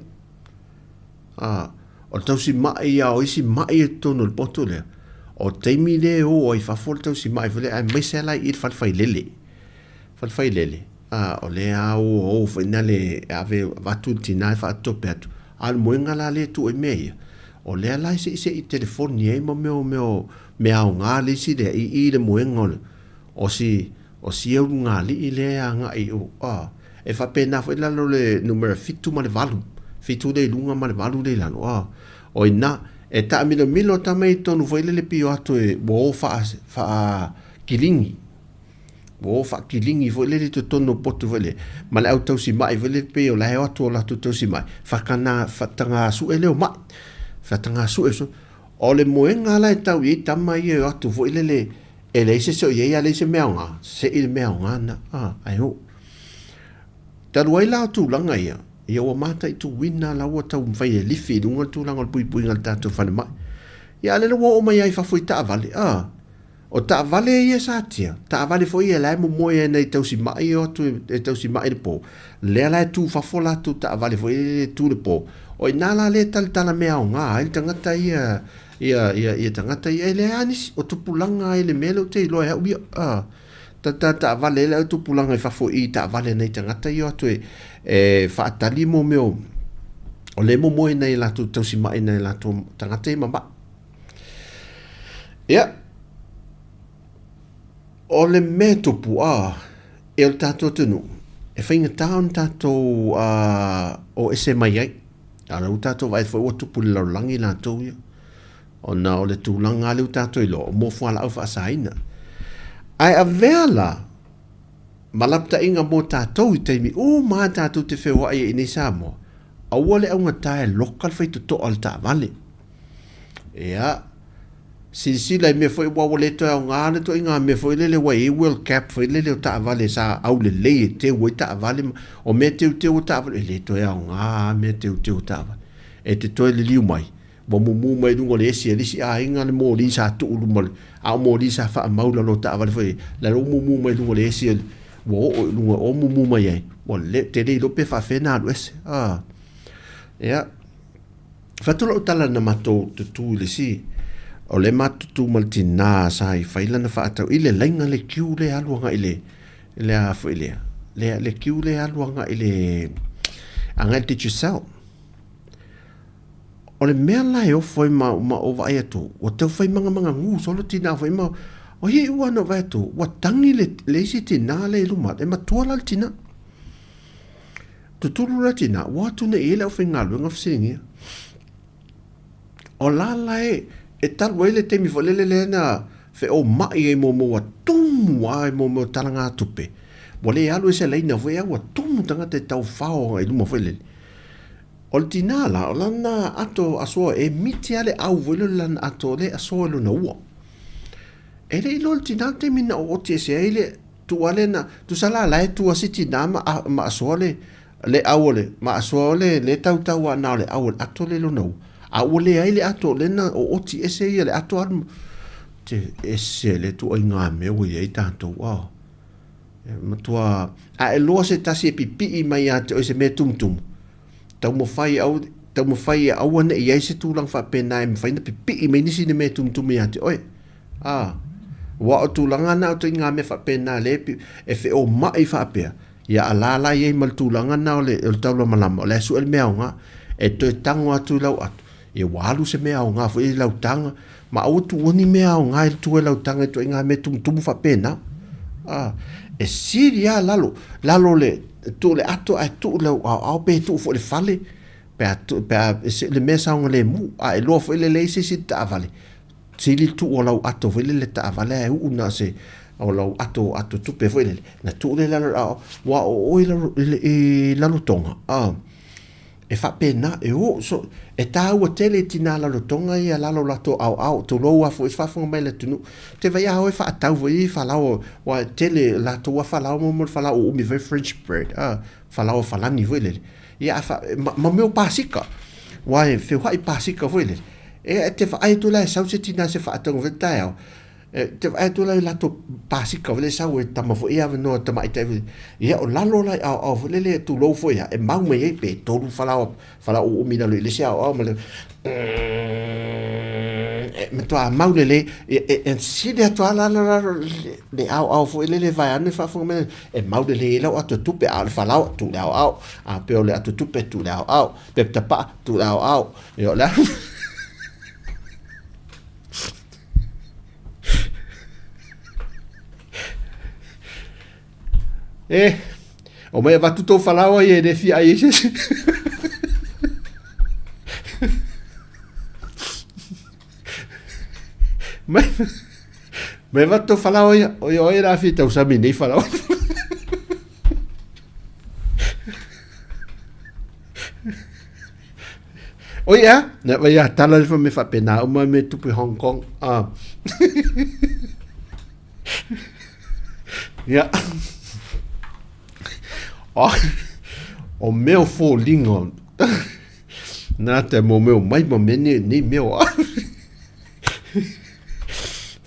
A, o le tausi mai ia o isi mai i totonu o le potu lea, o le taimi lea e o ai fafo le tausi mai foi lea, aemaise lava la i i le fale failele. Fale failele, a, o lea lava ua o foi na le ave avatu le tina e faatope atu, a o le moega la lea e tuu ai mea ia, o lea la e seisei telefoni ai ma mea o mea o mea aoga le isi lea i i le moega o le o si o si ulugalii lea e agai i o, a, e faapena foi lalo o le numera 7 ma le 8, 7 lea i luga ma le 8 lea i lalo, a, o i ina, e taamilomilo tama i totonu foi lele pio atu e ua o faa, faakiligi, ua o faakiligi foi lele i totonu o potu foi lele, ma le au tausimai foi lele pei o la e o atu o latou tausimai, faatana, faataga sue lea o mai, faataga sue, o le moega la e tau i ai tama ia e o atu foi lele, E leai se isi o i ai a leai se mea aoga, se'i le mea aoga lena, a, ae oo. Talu ai la o tulaga ia, ia ua mataituina la ua taumafai e lifi i luga le tulaga o le puipuiga o le tatou falemai. Ia a lele ua oo mai lava i fafo i taavale, a, o taavale ia sa tia, taavale foi ia la e momoe ai nai tausimai e o atu e tausimai i le po, lea la e tu fafo latou taavale foi lele e tu i le po, o i ina la lea e talatala mea aoga ai le tagata ia Ia, ia, ia tagata ia, e leai lava nisi, o tupulaga ai le mea lea ou te iloa e au ia, a, ta taavale ai le au tupulaga i fafo i taavale a nai tagata ia o atu e, e faatali mo mea o, o lea e momoe nai latou tausimai nai latou tagata ia mama'i. Ia, o le mea tupu, a, e o le tatou atunuu, e faigata ona tatou a, o ese mai ai. A o lea ua tatou vaai foi ua tupu i le lalolagi latou ia, ona o le tulaga lava lea ua tatou iloa, o mo fualaau faasaina. Ae avea la ma lapataiga mo tatou i taimi uma lava tatou te feoai ai i inei Samoa, aua le augata e loka le faitotoa o le taavale. Ia, silasila i mea foi aua ua le toe aoga le ituaiga mea foi lele ua i ai world cap foi lele o taavale sa aulelei e teu ai taavale ma o mea teuteu o taavale e le toe aoga lava mea teuteu o taavale. E te toe liliu mai ua mumu mai luga o le esi a le isi aiga le moli sa tuu i luma o le a o moli sa faamau i lalo o taavale foi lea ua mumu mai luga o le esi ua oo i luga o mumu mai ai ua le te le iloa pe faafefea ona alu ese. A ia. Fai atu lau tala na matou tutu i le isi, o lea matou tutu ma le tina sa i fai lana faatau i le laina le queue lea alu agai le le a foi lea le le queue lea alu agai i le agai le Digicel. O le mea la e ofo ai ma ma o vaai atu, ua tau fai mangamangagū solo tina foi ma o ia ua na vaai atu, ua tagi le le isi tina lea i luma, e matua la le tina. Tutulu la tina, ua atu nei i ai le aufaigaluega fesiligia. O la la e, e talu ai le taimi foi lele lea na feomai ai mo ua tumu lava mo mea o talagatupe. Ua le alu ai se laina foi a ua tumu tagata e taufao i luma foi lele. O le tina la, o lana ato asoa e miti lava le au foi lele o lana ato lea e asoa i lona ua. E le i iloa e le tina le taimi na ooti ese ai le Tuu ale na, tusa la la e tua si tina ma, a, ma asoa le, le au o le, ma asoa o le, le tautau a na o le au o le ato le lona ua. A ua leai le ato o lena o oti ese ia le ato alu ma, te ese le tuaiga mea ua i ai tatou, a. E matua, a e loa se tasi e pipii mai ia te oe se mea tumutumu, taumafai au, taumafai e aua ne i ai se tulaga faapena e mafai ona pipii mai nisi ni mea tumutumu ia te oe. A. Aua o tulaga na o ituaiga mea faapena lea e e feoma'i faapea, ia alala i ai ma le tulaga na o le o le taulamalama, o le a sue le mea aoga e toe tago atu i lau ato, ia ua alu se mea aoga foi i lau taga, ma aua tuua ni mea aoga i tua i lau taga i ituaiga mea tumutumu faapena. A, e sili lava lalo, lalo o le tuu le ato ae tuu i lau aoao pe tuu foi i le fale, pe a pe a le mea saogalemu, a iloa foi le leai se isi i le taavale, sili le tuu o lau ato foi lele taavale ae uu na o se o lau ato ato tupe foi lele na tuu lea i lalo o le aoao ua o oe i Rarotonga a e faapena e o so e taua tele i tinā Rarotonga ia lalo o latou aoao tulou a foi faafofoga mai le atunuu te vaai a o e faatau foi i falaoa ua tele latou a falaoa mo le falaoa uumi foi French bread a falaoa falani foi lele, ia a fa, ma, ma mea o pasika, aua e feoai pasika foi lele, e, e te vaai atu la e sau se tina se faatauga foi taeao, e te vaai atu la i latou pasika foi lele sau e tama foi avanoa tamaitai foi, ia o lalo la i aoao foi lele tulou foi ia, e mau mai ai pe tolu falaoa, falaoa uumi i lalo i le isi aoao ma le, e matua mau lelei, e, e sili atu lava lalo lalo le aoao foi lele vaeane faafofoga mai, e mau lelei ai lau ato tupe, a o le falaoa, tuu le aoao, a pei o le ato tupe, tuu le aoao, pepa tapaa, tuu le aoao, ia o le a. E, omai avatu tou falaoa ia e le fia ai ai se isi. Mai, mai avatu tou falaoa ia, o ia oe la fia tausami nei falaoa. Oi ea, na vai a tala le me faapena uma me tupu i Hong Kong. Ah. Ia. O, o mea o foliga. Nā te mō mea o mai ma mea nei, nei mea o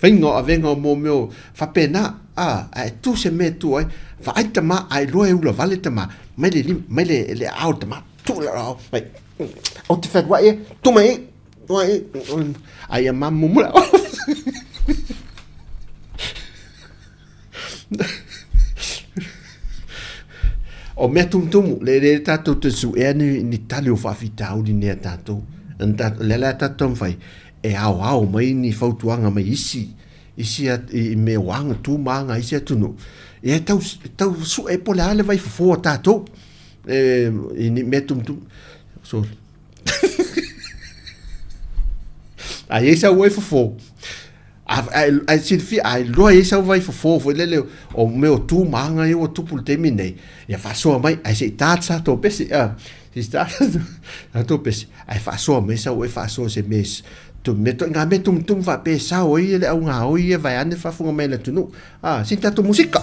Whainga o avenga o mō mea o whapena, a, a e tū se mea tū ai, vaai tama, a e loa e ula vale tama, mai le, mai le, le ao tama, tū la ao, mai, o te whenua e, tū mai e, Ai a mamu mula. O mea tumutumu, le le tātou te suea ni, ni tali o faafitauli nei a tātou. Le la tātou taumafai, e ao ao mai ni fautuaga mai isi, isi a, i, i mea o aga, tū ma aga isi atunuu. E tau, tau sue po o le a le vaifofo a tātou. E, i ni mea tumutumu. Sorry. A i ai sau ai fofo. A, a, a silafia, a iloa i ai sau vai fofo foi lele o mea o tu ma aga ia ua tupu i le taimi nei. Ia faasoa mai, ae se i ta sa tou pese, a, se i ta sa tou pese, ae faasoa mai sau e faasoa se mea tu mea to ngā mea tumutumu faapea e sao ai le au gaoi ia vaeane faafofoga mai le atunuu. A, sina tatou musika.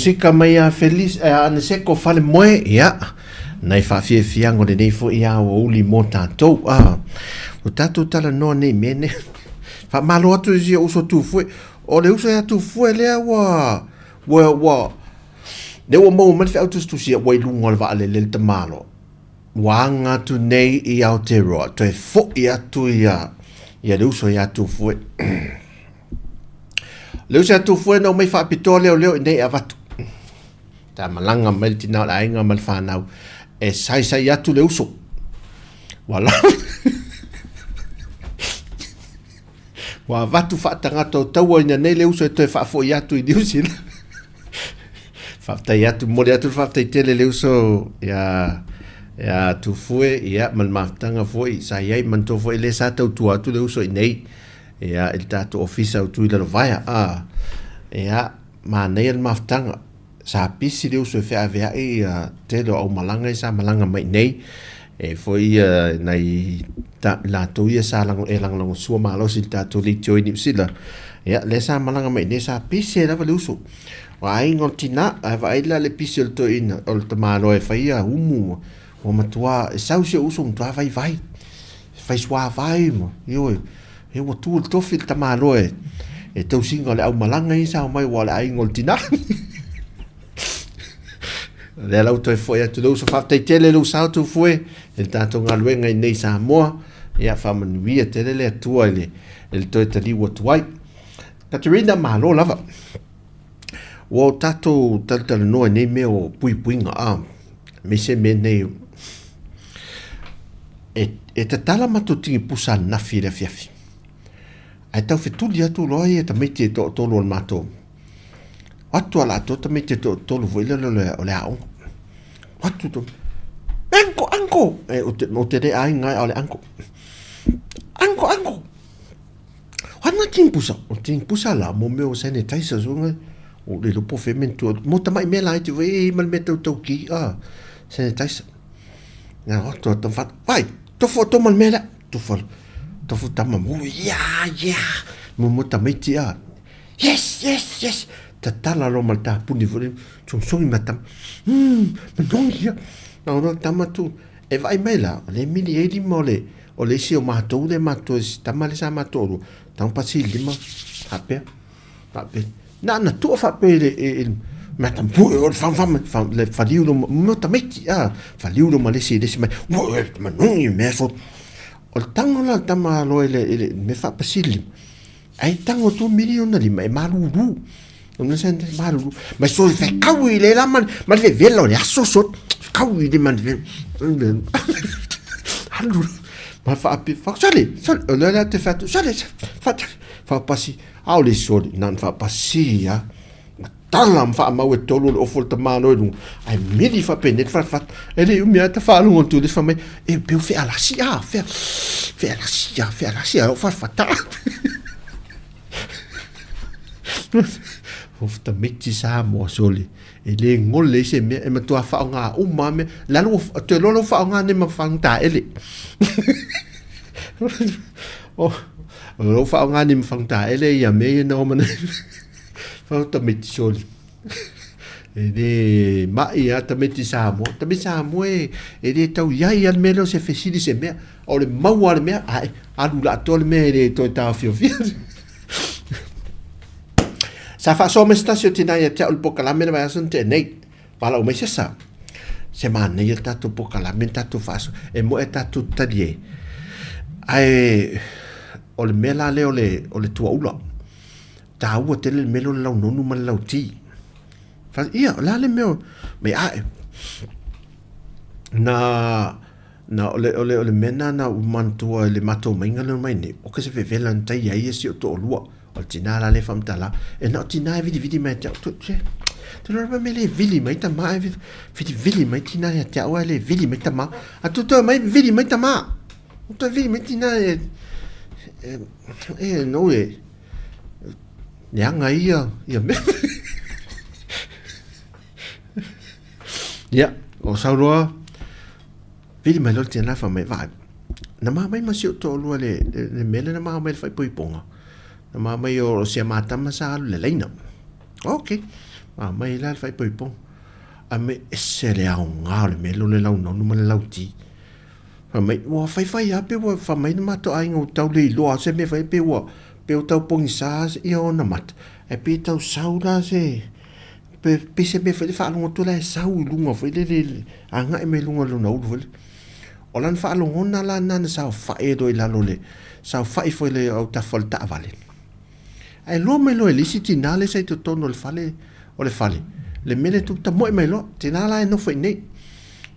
Musika mai ia Felice, ia Aneseko Falemoe, ia, nai faafiafiaga o lenei foi aoauli mo tatou. Ah, ua tatou talanoa nei i mea nei. Faamalo atu i si ou uso Tufue. O le uso ia Tufue lea ua, ua, ua, lea ua maua mai le feau tusitusia ua i luga o le vaalele le tamaloa. Ua aga atu nei i Aotearoa, toe foi atu ia, ia le uso ia Tufue. Le uso ia Tufue na omai faapitoa leoleo i nei e avatu. Ta malaga mai le tina o le aiga ma le fanau e saisai atu le uso. Ua la Ua avatu faatagata o taua ina nei le uso e toe faafoi atu i New Zealand. Faafetai atu, momoli atu le faafetai tele le uso ia ia Tufue, ia ma le mafutaga foi sa i ai, manatua foi le sa tautua atu le uso i nei ia i le tatou ofisa o Tui Lalovaea. Ah, ia manaia le mafutaga. Sa pisi le uso e feaveai ia tele o aumalaga ia sa malaga mai nei. E foi ia nai ta, latou ia sa lago, e lagolagosua malosi i le tatou leitio i Niu Sila. Ia, lea sa malaga mai nei, sa pisi ai lava le uso. O aiga o le tina, ae vaai la le pisi o le toeaina, o le tamaloa e fai ia umu, ua matua, e sau si ou uso, matua vaivai. Fai suavai ma, ioe. E ua tu le tofi le tamaloa e, e tausiga o le aumalaga ia sa omai ua o le aiga o le tina. O lea la ua toe foi atu le uso. Faafetai tele lou sao Tufue i le tatou galuega i nei Samoa. Ia faamanuia tele le Atua i le, i le toe taliu atu ai. Katerina, malo lava. Ua o tatou talatalanoa i nei mea o puipuiga a, aemaise mea nei e, e tatala matou tigipusa ananafi i le afiafi. Ae tau fetuli atu loa ia tamaiti e toatolu o le matou. Atu a latou tamaiti e toatolu foi lele o le aoga. Atu to. Anko, anko! E, o te, o te le aiga ai, a o le anko. Anko, anko! Ana tigipusa, o tigipusa la, mo mea o sanitizer so ngai. O le lopo fe men tu, mo tamai mea la e te foi e ma le mea tau tau ki, ah, sanitizer. Nga o to to fat, vai, tofo to ma le mea la, tofo, tofo tama mo, yeah, yeah, mo mo tamaiti ah. Yes, yes, yes, tatala lo ma le tapuni foi, sogisogi ma tama, manogi ia. Na ono tama tu, e vaai mai la, o le mili ai lima o le, O le isi o matou lea matou si tama lea sa matou olua, tama pasi lima, faapea, faapea. Na na tua faapea i le, i, i, mea tam pue o le fam fam, fam, le faliu lo, mo tamaiti, ah, faliu lo ma le isi, le isi mai, ua, e, manungi, mea so. O le tango la le tama aloa i le, i le mea faapasi lima, Ai tango tu miliona lima e malulu. Ona sa malulu. Mai so fe kau i le la ma ma le vela le aso so kau i le ma le. Alu. Ma fa api fa sale sale o le la te fa tu sale fa fa pasi au le soli nan fa pasi ya. Tala ma faamau e tolu o le ofo o le tamaloa i luga, ae mili faapenei le fatafata. E le i umi lava tafaalogo atu i le isi fai mai, e peu fealasi a, fea, fealasi a, fealasi a, lou fatafata. O tamaiti Samoa sole, e le gole ai se mea, e matua faaaoga uma lava mea. Lalo ua, toe iloa lau faaaoga nei ma fagutaele. O lou faaaoga nei ma fagutaele ia mea ia na oma nei. Fau tamaiti soli. E le mai a tamaiti Samoa. Tamaiti Samoa e, e le tau iai a le mea lea o se fesili se mea. O le maua a le mea, ae, alu la atoa le mea e le toe taofiofia. Sa faasoa mai se tasi o tina ia te au le pokalame le vaiaso na tea nei. Valaau mai se sa. Se manaia le tatou pokalame le tatou faasoa. E moe a tatou tali e. Ae o le mea la lea o le, o le tuaula. Taua tele le mea lea o le launonu ma le lauti. Fa, ia, o le a le mea o, me ae. Na, na, o le, o le, o le mea na na ua manatua i le matou maiga lea mai nei, o ke se vevela na tai ai e si o toalua. O le tina la le faamatala, e na o tina e vilivili mai ia te au. Tu, se, tu lora mai le vili mai tama e vilivili mai tina ia te au e le vili mai tama. A tu toe mai vili mai tama. O toe vili mai tina e, e, e, no e, Leaga ia ia mea. Ia, o sau loa, vili mai loa le tina fai mai, vaai, na ma mai ma si ou toalua le, le, le mea lea na ma mai le faaipoipoga. Na ma mai o si a matama sa alu le laina. Ok. Aumai la le faaipoipoga. Ae mai ese le aoga o le mea lea o le launaunu ma le lauti. Fai mai, ua faifai lava pe ua fai mai le matou aiga ua tau le iloa se mea e fai pe ua pe ua tau pogisa ia ona mata, ae pei e tau sau la se pe pei se mea foi lea faalogo atu la e sau i luga foi lele agai mai luga o lona ulu foi lele. O lana faalogona la lena na saofai ai loa i lalo o le saofai foi i le autafa o le taavale. Ae loa mai loa e le isi tina lea sa i totonu o le fale, o le fale, le mea lea tupu, tamoe mai loa, tina la e nofo i inei.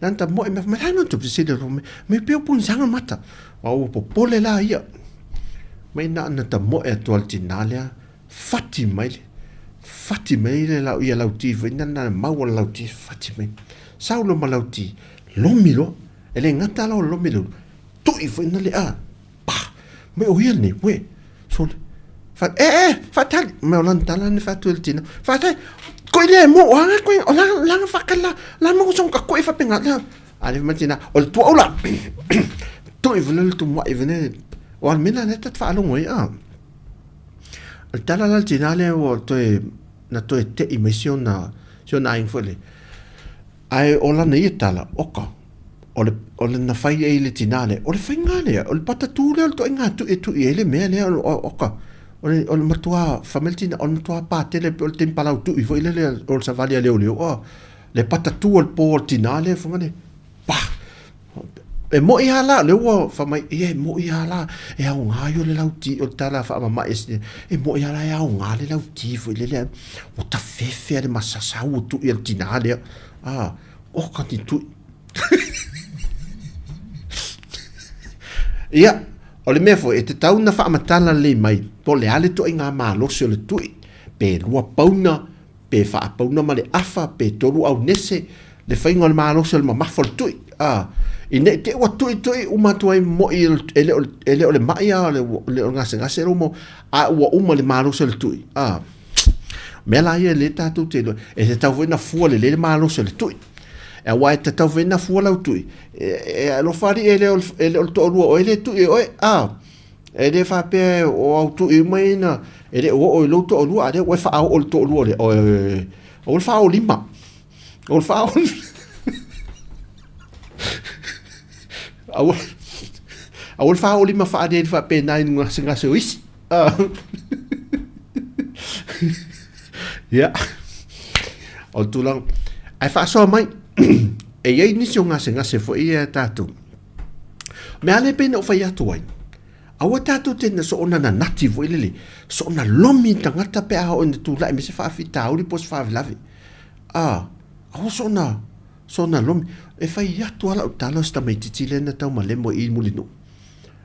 Lana tamoe mai, mai la no tupu sili loa mai, mai pei o ponisaga mata. A ua popole la ia. Mai na ona tamoe atu a le tina lea, fati mai le, fati mai le lau, ia Lauti foi na na mau o le Lauti, fati mai. Sau loa ma Lauti, lomi loa. E le gata la o le lomi le ulu, tui foi na le a. Pa! Mai o ia lenei, uē, sole. Fa, e, e, faatali. Mai o lana tala na fatu e le tina. Faatali, koe lea e mo, o anga koe, o langa, langa whakala, la, la mo song ka koe whapenga, la. A le mai tina, o le tua ula. Tui vele le tumua i vene, o al mena le tat whaalongo i a. O le tala la le tina le o toe, na toe te i mai si ona, si ona ainga foi le. Ae o lana ia tala, oka, o le, o le na fai ai le tinā lea, o le faiga lea, o le patatū lea o le toaiga tui e tui ai le mea lea, o, oka, o le, o le matuā, fai mai le tinā, o le matuā pā tele pei o le taimi palau tui foi lele o le savali a leoleo, a, le patatū o le pō o le tinā lea, fai mai, pah! E moʻi lava la, lea ua fai mai, ia e moʻi lava la, e aoga ia o le lauti, o le tala faamamae a si, e moʻi lava la e aoga le lauti foi lele, ua tafefe lava le masasa ua tui e le tinā lea, a, oka ni tui. Ia, o le mea foi, e tatau ona faamatala lelei mai, po o le a le ituaiga malosi o le tui, pe 2 pauna, pe faapauna ma le afa, pe tolu aunese, le faiga o le malosi o le mamafa o le tui. A, ina i te ua tui tui uma atu ai moi e le o, e le o le mai a o le, le o le gasegase lo mo, a ua uma le malosi o le tui. A, mea la ia le tātou te iloa, e tatau foi na fua lelei le malosi o le tui. E aua e tatau foi na fua lau tui. E, e alofa alii e le o, e le o le toalua oe le tui e oe. A, E le faapea o au tui uma ia na, e le o oo i lou toalua, a lea ua e faaoo i le toalua lea, oi, aua le faaoo lima. Aua le faaoo aua, aua le faaoo lima faaliali faapena i gasegase o isi. Ia, o le tulaga, ae faasoa mai, e i ai nisi o gasegase foi ia tatou. Mea lea pei na ou fai atu ai, aua tatou te na soona nanati foi lele, soona lomi i tagata pe a oo ina tulai mai se faafitauli po o se faalavelave. A, aua soona, soona lomi. E fai atu lava lau tala o si tamaitiiti lea na taumalemo i i Mulinuu.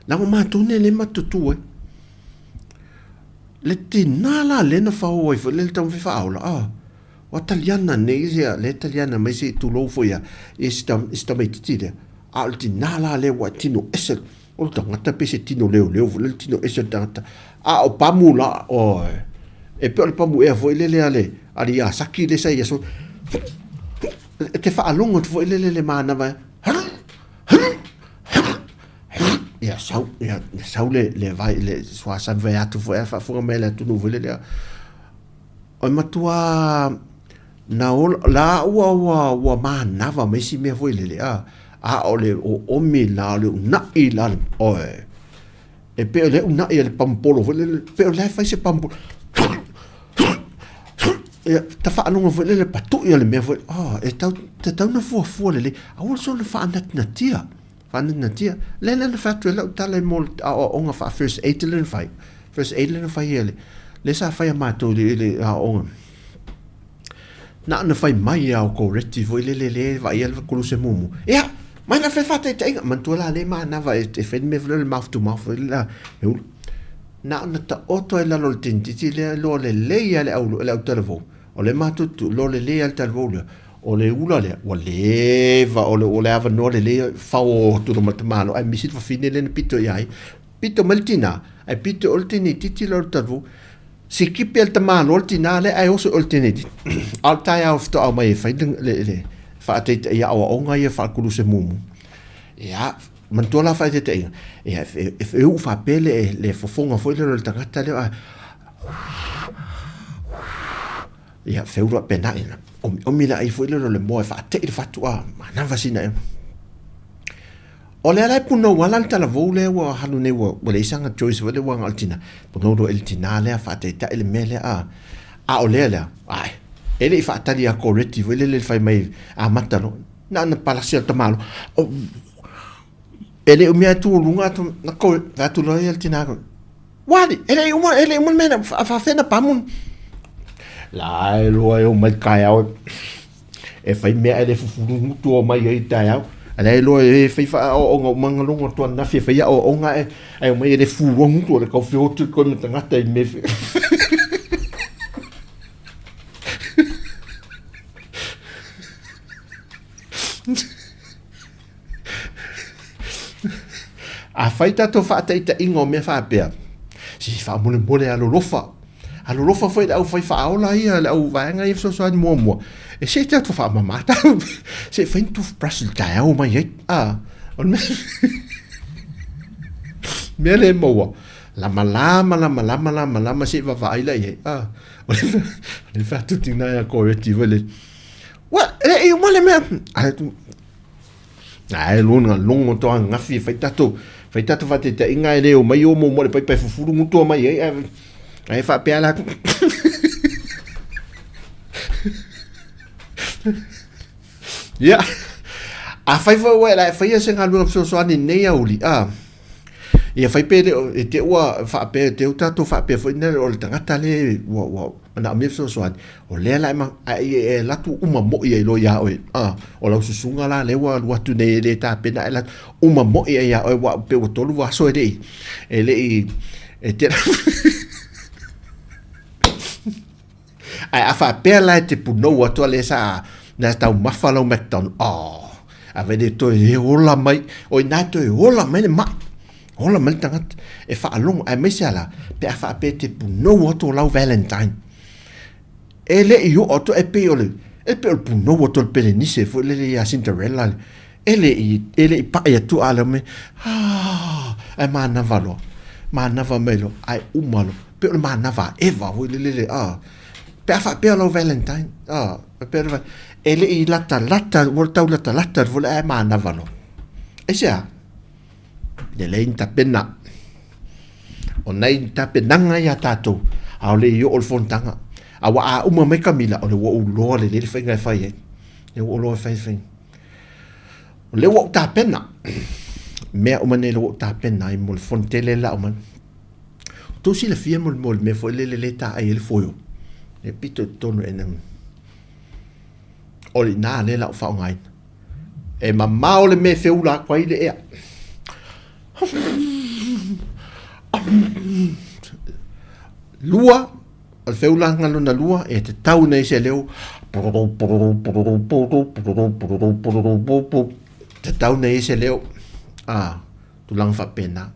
Leaga o matou nei lea e matutu ai. Le tina la lea na fao ai foi lele taumafai faaola, a, Ua taliana nei ia lea taliana mai se i tulou foi ia i si tamaititi lea, a o le tina la lea ua tino ese, o le tagata pei se tino leoleo foi lea le tino ese o le tagata, a o pamu la, oi, e pei o le pamu ea foi lele a le, a le Iasaki lea sa i aso, e te faalogo atu foi lele le manava, ia sau, ia sau le, le vai, le suasami vai atu foi a faafofoga mai le atunuu foi lele, O le matua na ola, la ua ua ua manava ma isi mea foi lele, a, a o le oomi la, o le unaʻi la, oe, e pei o le unaʻi a le pamupolo foi lele, pei o la e fai se pamupolo, ia, ta faalogo foi lele patuʻi o le mea foi, oh, e tau, tatau na fuafua lelei, aua le soona faanatinatia, faanatinatia. Lea la na fai atu ai lau tala mo le aoaoga faa first aid lea na fai, first aid lea na fai e le, lea sa fai a matou i le aoaoga. Na ona fai mai lava o Koreti foi lele lea e vaaia le koluse mumu. Ia, mai la fai faataitaiga, manatua la lea manava e fai le mea foi lea o le mouth to mouth foi lea, e ulu. Na ona taoto ai i lalo o le tinititi lea, iloa lelei lava le au talavou. O lea matou te iloa lelei lava le talavou lea, o le ula lea, ua leva, o le, o le avanoa lelei e fao atu loa ma le tamaloa, ae misi le fafine lea na pito ia ia. Pito mai le tina, ae pito o le teinititi la o le talavou. Sikipi e le tamaloa le tina lea ae oso i o le teinititi. A o le taeao faatoa aumai e fai le, le, le faataitaia aoaoga ia faakuluse mumu. Ia, manatua la faataitaiga, ia, e, e, e uu faapea le, le fofoga foi lea o le tagata lea, ae Ia, feula pena ina. Omi omi la ai foi le le moa e faate'i le fatu a manava sina e. O le ala e punou ala le talavou lea ua halu nei ua ua leai saga choice foi lea ua agai i le tina. Punou loa i le tina lea faataitai le mea lea a. A o lea lea, ae, e le i faatali ia Koreti foi lele le fai mai amata loa. Na ona palasi o le tamaloa. E le i umia e tu luga atu, na ko, fai atu loa ia le tina, Wali, e le i uma, e le i uma le mea na faafea na pamu. La e loa e o mai taeao e fai mea e le fufulu gutu o mai ai taeao. A la e loa e fai faaoaoga uma nga longo atu ananafi e fai aoaoga ae ae omai e le fua gutu o le tau feotu koe ma tagata i mea Afai tatou faataitaiga o mea faapea, se faamolemole alolofa. Alolofa foi le aufai faaola ia, le au vaega ia fesoasoani muamua. E se tatou faamama tau. Se fai ni toothbrush i le taeao mai ai. Ah, o le mea mea le maua. Lama lama lama lama lama lama se vaavaai la i ai. Ah, o le faatutina ia Koreti foi le. Wa, e i uma le mea. Ai tu Ae lona longo to angafi e fai tatou fai tatou faataitaiga e le omai o mo le paipa e fufulu gutua mai ai ae ae faapea la Ia afai foi ua e la e faia se galuega fesoasoani i lenei aoauli a ia fai pe le e te ua faapea e te u tatou faapea foi lea o le tagata lea ua ua manaomia fesoasoani O lea la e ma, a e, e alu atu uma moi ai loa iā oe. A, o lau susuga la lea ua alu atu nei e le tapena ae alu atu uma moi ai iā oe ua pei ua tolu aso e le i, e le i, e te Ae a faapea la e te punou atu a lea sa na taumafa lau McDonald, oh, a ve le toe e ola mai, o ina e toe ola mai le mai. Ola mai le tagata e faalogo, aemaise a la, pe a faapea e te punou atu o lau Valentine. E le i oo atu e pei o le e pei o le punou atu o le pelenise foi lele ia Cinderella e le i e le i pai atu a le me ah ae manava loa manava mai loa ae uma loa pei o le manava a Eva foi lele le ah pe a faapea lau Valentine ah pe a e le i latalata ua tau latalata foi ae manava loa aisea Lelei ni tapena. O nei ni tapenaga ia tatou, aole i oo le fonotaga. A ua a uma mai kamila, o le ua ou loa lelei le faiga e fai ai. Le ua ou loa e fai fai. O le ua ou tapena. Mea uma nei le ua ou tapena ai mo le fono tele la uma. O tou silafia mo le mo le mea foi lele le taai ai le foio. Le pito i totonu e na. O le ina le la o faaaogaina. E mamao le mea e feula atu ai le ea. Lua, o le feulaga lona lua, e tatau nei se leo. Tatau nei se leo. Ah, tulaga faapena.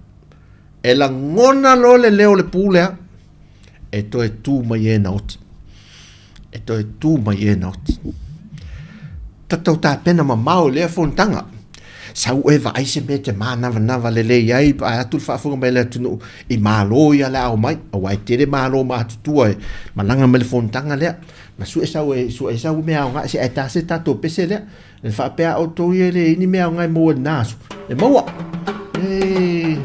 E lagona loa le leo o le pū lea, e toe tū mai e na oti. E toe tū mai e na oti. Tatou tapena mamao i lea fonotaga. Sau oe vaai se mea e te mānavanava lelei ai, vaai atu le faafofoga mai a le atunuu i malo ia le a omai, aua e tele malo matutua e malaga mai le fonotaga lea. Na sue sau e sue sau mea aoga se ae ta se tatou pese lea. E faapea a outou ia e leai ni mea aoga e maua i lena aso. E maua! E...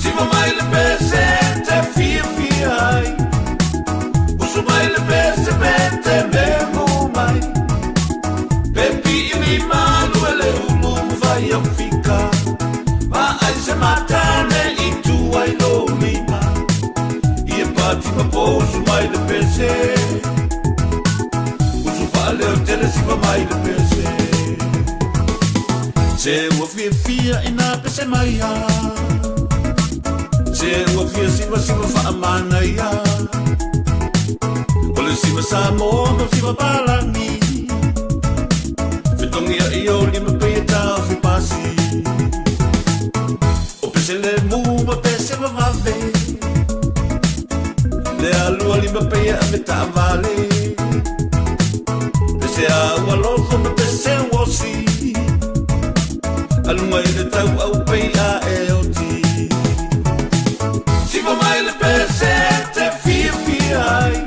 Siva mai le pese te fiafia ai Usu mai le pese pe te memu mai Pe pii mi malu e le ulu mawhai au fika Ma ai se matane i tu ai lo lima I e pati ma po usu mai le pese Usu whaaleo tele siva mai le pese Se ua fiafia ina pese mai a Se ua fia siva siva faamanaia O le siva Samoa ma siva Palagi Fetogia i o lima pei e taofi pasi O pese lemu ma pese vavave Le alua lima. lima pei e ave taavale. Pese a ua lofo ma pese uosi. Aluga i le tauau pei a e oti. Siva mai le pese te fiafia ai.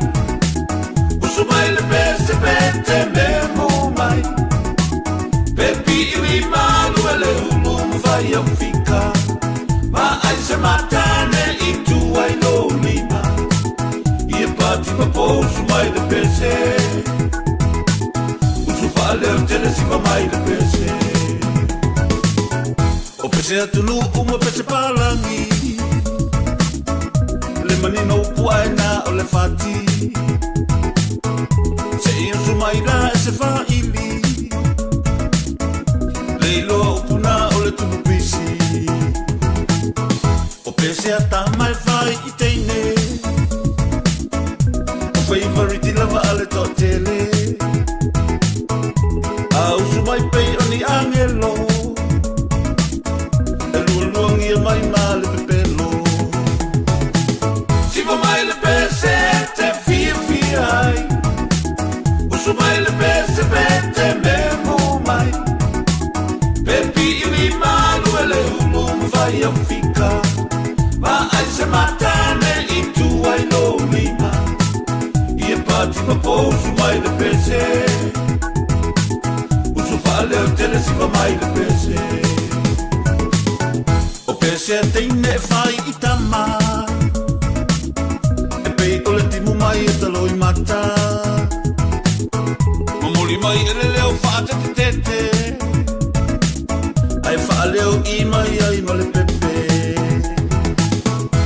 Usu mai le pese pe te memo mai. Pe piili malu e le ulu ma fai au fika. Ma ai se matane i tu ai lo lima. Ia pati ma pousu mai le pese. Usu faaleo tele siva mai le pese. O pese atunuu ma pese palagi. Le manino upu aena o le fati. Se i usu mai la e se faili. Le iloa upu na o le tumu pisi. O pese a tama e fai i teine. O feivariti lava a le toatele. A usu mai pei o ni agelo. E lualuagia mai ma le pepelo. Siva mai le pese te fiafia ai. Usu mai le pese pe te memo mai. Pe piili malu e le ulu ma fai au fika. Ma ai se matane i tu ai lo lima. Ia pati ma pousu mai le pese. Usu faaleo tele siva mai le pese. O pese a teine e fai i tama. E pei o le timu mai e talo i mata. Momoli mai e le leo faatetetete. Ae faaleo i mai ai ma le pepe.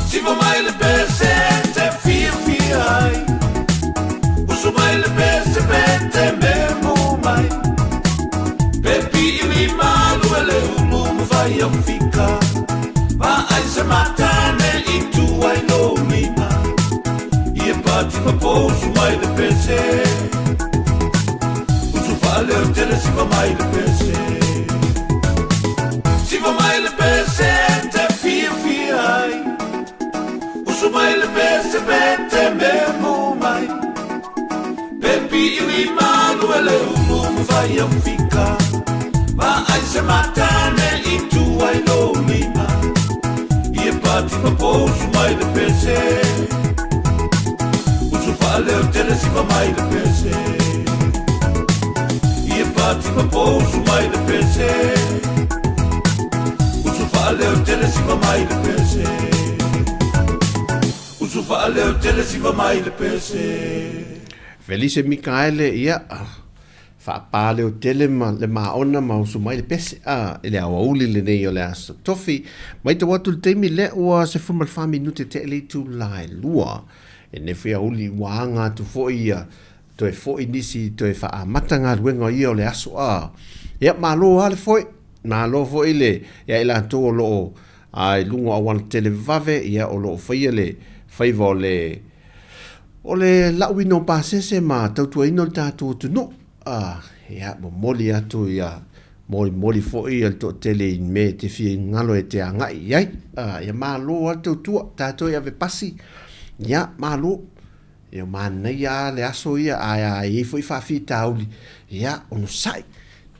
Siva mai le pese te fiafia ai. Usu mai le pese pe te memo mai. Pe piili malu e le ulu ma fai au fika. Ma ai se matane i tu ai lo lima. Ia pati ma pousu mai le pese. Usu faaleo tele siva mai le pese. Siva mai le pese te fiafia ai. Usu mai le pese pe te memo mai. Pe piili malu e le ulu ma fai au fika. Ma ai se matane i tu ai lo lima. Ia pati ma pousu mai le pese. Usu faaleo tele siva mai le pese. Ia pati ma pousu mai le pese. Usu faaleo tele siva mai le pese. Usu faaleo tele siva mai le pese. Felice Mikaele, ia, faapaleo tele ma le maona ma usu mai le pese a i le aoauli lenei o le Aso Tofi. Matau atu le taimi lea ua 14 minute tea i le itula e 2. E nei foi aouli ua aga atu foi ia toe foi nisi toe faaamata galuega ia o le aso a. Ia, malo lava le foi, malo foi le ia i latou o lo o i luga o auala televave, ia o lo o faia le faiva o le O le lauina o pasese ma tautuaina o le tatou atunuu, a, ia, momoli atu ia, molimoli foi ia le toatele i mea e te fia galo e te agai i ai. A, ia malo lava le tautua, tatou e ave pasi, ia, malo. Ia manaia lava le aso ia, ae a i ai foi faafitauli, ia, onosai,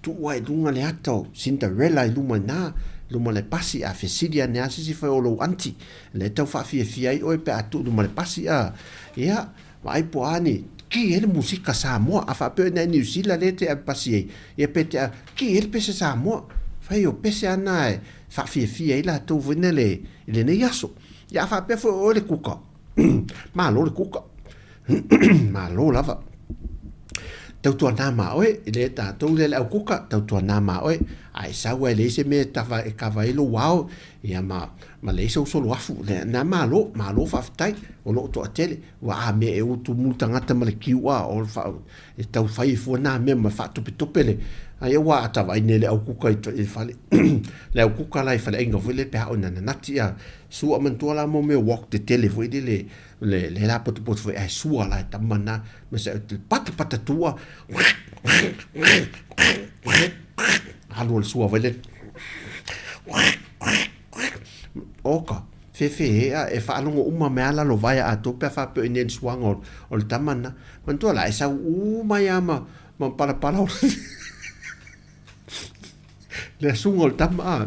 tuu lava i luga le ata o Cinderella i luma i ina, luma o le pasi, a fesili ane lava se isi fai o lou aunty, Lea e tau faafiafia ai oe pe a tuu luma le pasi a. Ia, vaai po o a ni, ki ai le musika Samoa. A faapea o i ina i Niu Sila lea e te ave pasi ai, ia pe te a, ki ai le pese Samoa. Fai o pese a na e faafiafia ai latou foi na le, i lenei aso. Ia a faapea foi o oe le kuka, malo le kuka. Malo lava. Tautuana ma oe, i le tatou lea le au kuka, tautuana ma oe, a e sau ai leai se mea e tafa e kava ai lou ao, ia ma, ma leai sou solo afu. Le, na malo, malo faafetai, o loo toatele, ua a mea e utu mulu tagata ma le kiu a, o le fa, e tau fai fua nā mea ma faatopetope le, ai ua a tavaai nei le au kuka i, i fale, le au kuka la i faleaiga foi le pe a o nananati a, sua manatua la mo mea wok tetele foi lele, Le le la potopoto foi ae sua la e tama na ma se le pata pata tua alu o le sua foi le oka. Fefe a e faalogo uma mai lava lalovaea atoa pe a faapea o i inei le suaga o le tama lena. Manatua la, e sau uma ai lava ma palapala o le asuga o le tama a.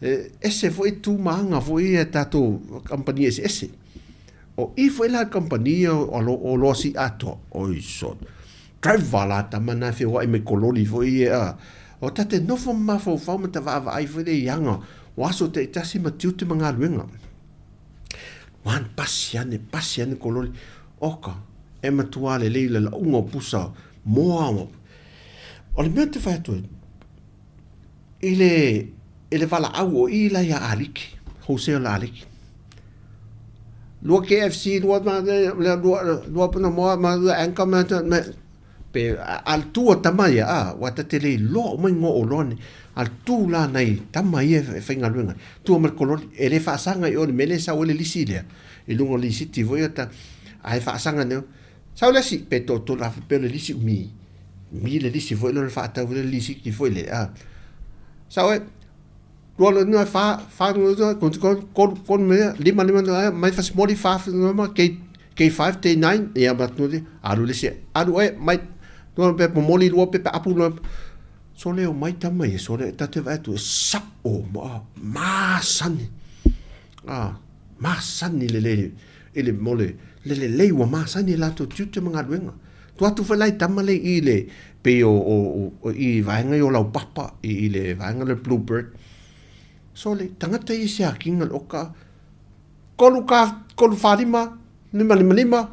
E ese foi tu ma aga foi ia tatou kamupani eseese. O i foi la le kamupani ia o oloa sii atoa, oi sole, driver la tama na e feoai mai kololi foi ia a. O ta te nofo ma mafaufau ma ta vaavaai foi lea i aga o aso taitasi ma tiute ma galuega. One pasi ane, pasi ane kololi. Oka, e matua lelei le lauga o pusa moa. O le mea ou te fai atu ai, i le, i le valaau o i la ia Aliki, wholesale a Aliki. Lua KFC, lua, lua, lua, lua puna moa, ma lua anchor, ma, ma, pe, a le tu a tama ia, a, ua ta te le iloa uma igoa o oloa nei. A le tu la nai tama ia e faigaluega, tua ma le kololi, e le faasaga i o i le mea lea e sau ai le lisi lea, i luga o le lisiti foi ia ta, ae faasaga nei, Sau le asi, pe toatolu a faapea o le lisi umi, umi le lisi foi lea o le faatau foi le lisiti foi lea, a. Sau e, lua lua lua fa, fa lua lua konu konu kolu kolu mea, lima lima lua mai fasimoli fa lua K K5 K9 ia ma tu alu le isi alu e mai lua pe momoli lua pepa apu lua sole o mai tama ia sole ta te vaai atu e sa'o ma masani a masani lelei i le mo le le lelei ua masani e latou tiute ma galuega. Tua atu foi la i tama lea i le pei o o o i vaega ia o Laupapa i i le vaega lea o le Bluebird. Sole, tagata ia i se akiga le oka kolu ka kolu fa lima lima lima lima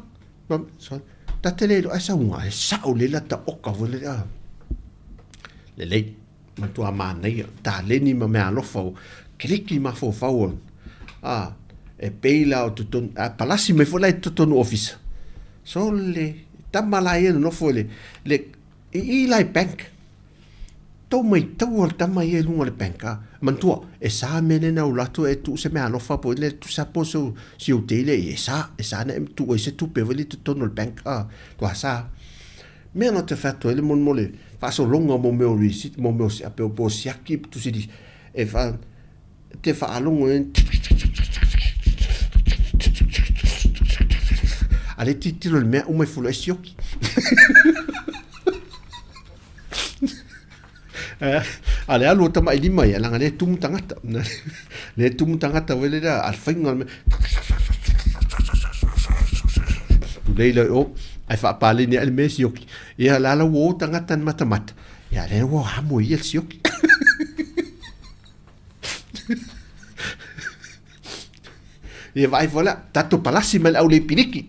sole ta te le iloa ai sauga e sa'o lelei lata oka foi lele a. Lelei. Matua manaia, taleni ma meaalofa o keliki mafaufau o a e pei la o totonu a palasi mai foi la i totonu ofisa. So le tama la ia nonofo i le le i i la i bank. Tau maitaua le tama ia i luga o le bank a. Manatua e sa mea lena u latou e tuu se meaalofa po le tusa po so si ou tei lea e sa e sa na e tuu ai se tupe foi lea i totonu o le bank a. Tua sa. Mea na te whai atu ai le mo le faasologa mo mea o receipt mo mea o se po o siaki tusi li e wha te whaalongo e a le titilo le mea uma i fulu e sioki. A le alu o tamaʻi lima ia, leaga lea e tumu tagata. Lea e tumu tagata foi lea, a le faiga o le mea. Tulei lea i o, ae faapaleni ae le mea e sioki. Ia la la ua o tagata na matamata, ia lea ua amo e ia le sioki. Ia vaai foi la, tatou palasi mai le aulei piliki.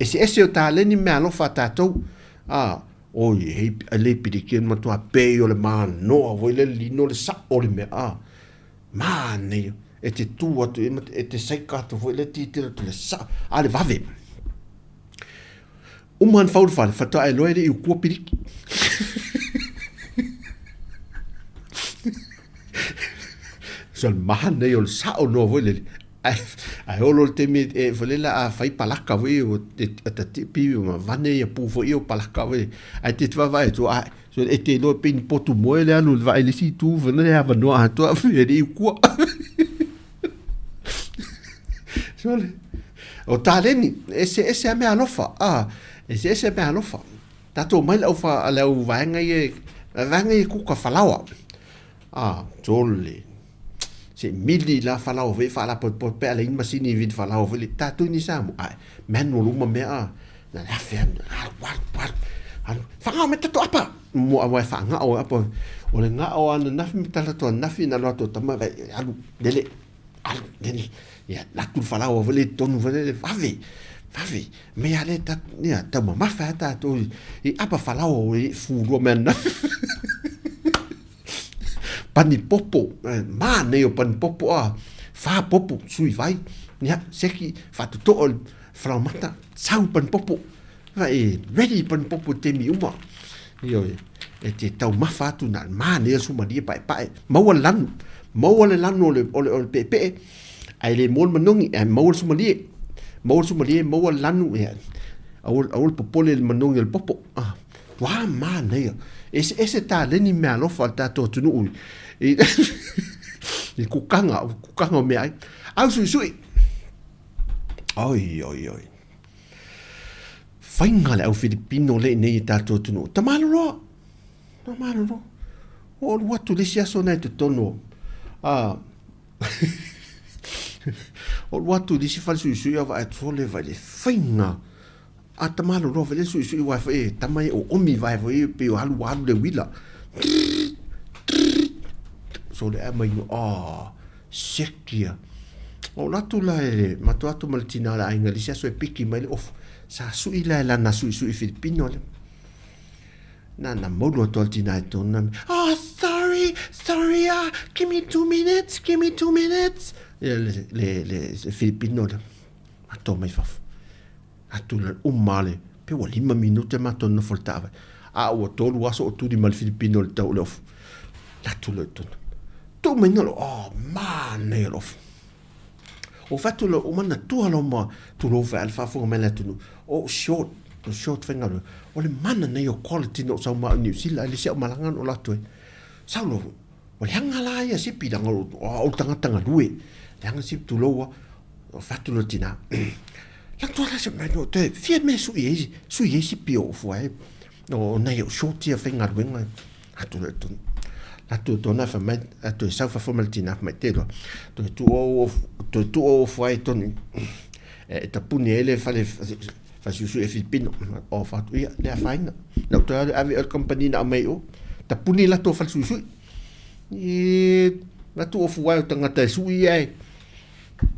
Eseese o taleni ma meaalofa a tatou. A, Oi, hei, e le pilikia le matua pei o le mānoa foi le lino le sa'o le mea, a, mānaia, e te tū atu, e te saika atu foi le titilo atu le sa'o, a le vave. Uma ana fau le fale, faatoa e loa e le i ukua piliki. So le mānaia o le sa'o noa foi lele. Ae olo le taimi e foi lele a fai palaka foi o e ta tipi ma vane ia pu foi o palaka foi. Ae te vaavaai atu a so e te iloa pei ni potu moe le alu vaai le isi itu foi lele avanoa atoa e le i ukua. Sole. O taleni, eseese a meaalofa, a, eseese a meaalofa. Tatou omai le au fa, le au vaega ia, vaega ia kuka falaoa. A, sole. Se mili la falaoa foi e faalapotopoto pe a leai ni masini e vili falaoa foi le tatou ni Samoa ae manual uma mea a na le afe alu alu alu alu alu faagao mai tatou apa mo aua e faagao e apa o le gao a ananafi ma talaatu ananafi na alu atu o tama vai alu lele alu lele ia latu le falaoa foi le i totonu foi lele vave vave mea a le ta ia taumamafa a tatou i apa falaoa ua i fulua mai ananafi. Pani popo, manaia o pani popo a, whā popo, sui vai, ia, seki, whaatotoo le falaomata, sau pani popo, e ready pani popo i taimi uma. Ioe, e te taumafa atu na manaia sumalie paepae, maua le lanu, maua le lanu o le, o le, o le peepee, ae le maua le manogi, ae maua le sumalie, maua le sumalie, maua le lanu, ia, aua, aua le popole i le manogi o le popo. Ah. Ua manaia. Eseese taleni meaalofa a le tatou atunuu i, i, i kukaga, kukaga o meaai. Au suisui. Oi, oi, oi. Faiga le au Filipino le i nei i tatou atunuu. Tamaloloa! Tamaloloa. O alu atu le isi aso nai totonu o, a, o alu atu i le isi fale suisui a vaai atu sole vai le faiga a tamaloloa foi le suisui uae foi e tama e oomi vae foi e pei o alu alu le uila. Sole ae mai ah sekia. O alu atu la e matou atu ma le tina o le aiga i le isi aso e piki mai le ofu. Sa sui la e lana suisui Filipino lea. Na na maulu atu a le tina i tona mea, Oh, sorry, sorry, give me 2 minutes, give me 2 minutes. Ia le, le, le, le Filipino lea, matou mai fafo. Atu la uma le, pe ua 5 minute matou nofo i le taavale. A ua 3 aso o tuli ma le Filipino i le tau o le ofu. Latu loa i totonu. Tuu mai na lo, oh, manaia le ofu. O fatu lo o manatua lo ma tulou fai ale faafofoga mai le atunuu o short o short faigaluega o le mana nei o quality no sau ma New Zealand le sia o malaga no latou sau lo o le anga la ia sipi langa o o tangata galue le anga sipi tulou o fatu lo tina la tua la se mai no te fia me sui e sui e sipi o fua e O nei o short ia faigaluega atu le tonu. Atu tona fa mai atu e sau fafo ma le tina mai te loa. Toe tu o toe tu o ofu ai tonu. E tapuni ai le fale fasiusu e Filipino. O fatu ia le afaina. Na toe alu ave o le company na mai o. Tapuni la to fale suisui. E la tu ofu ai o tangata e sui ai.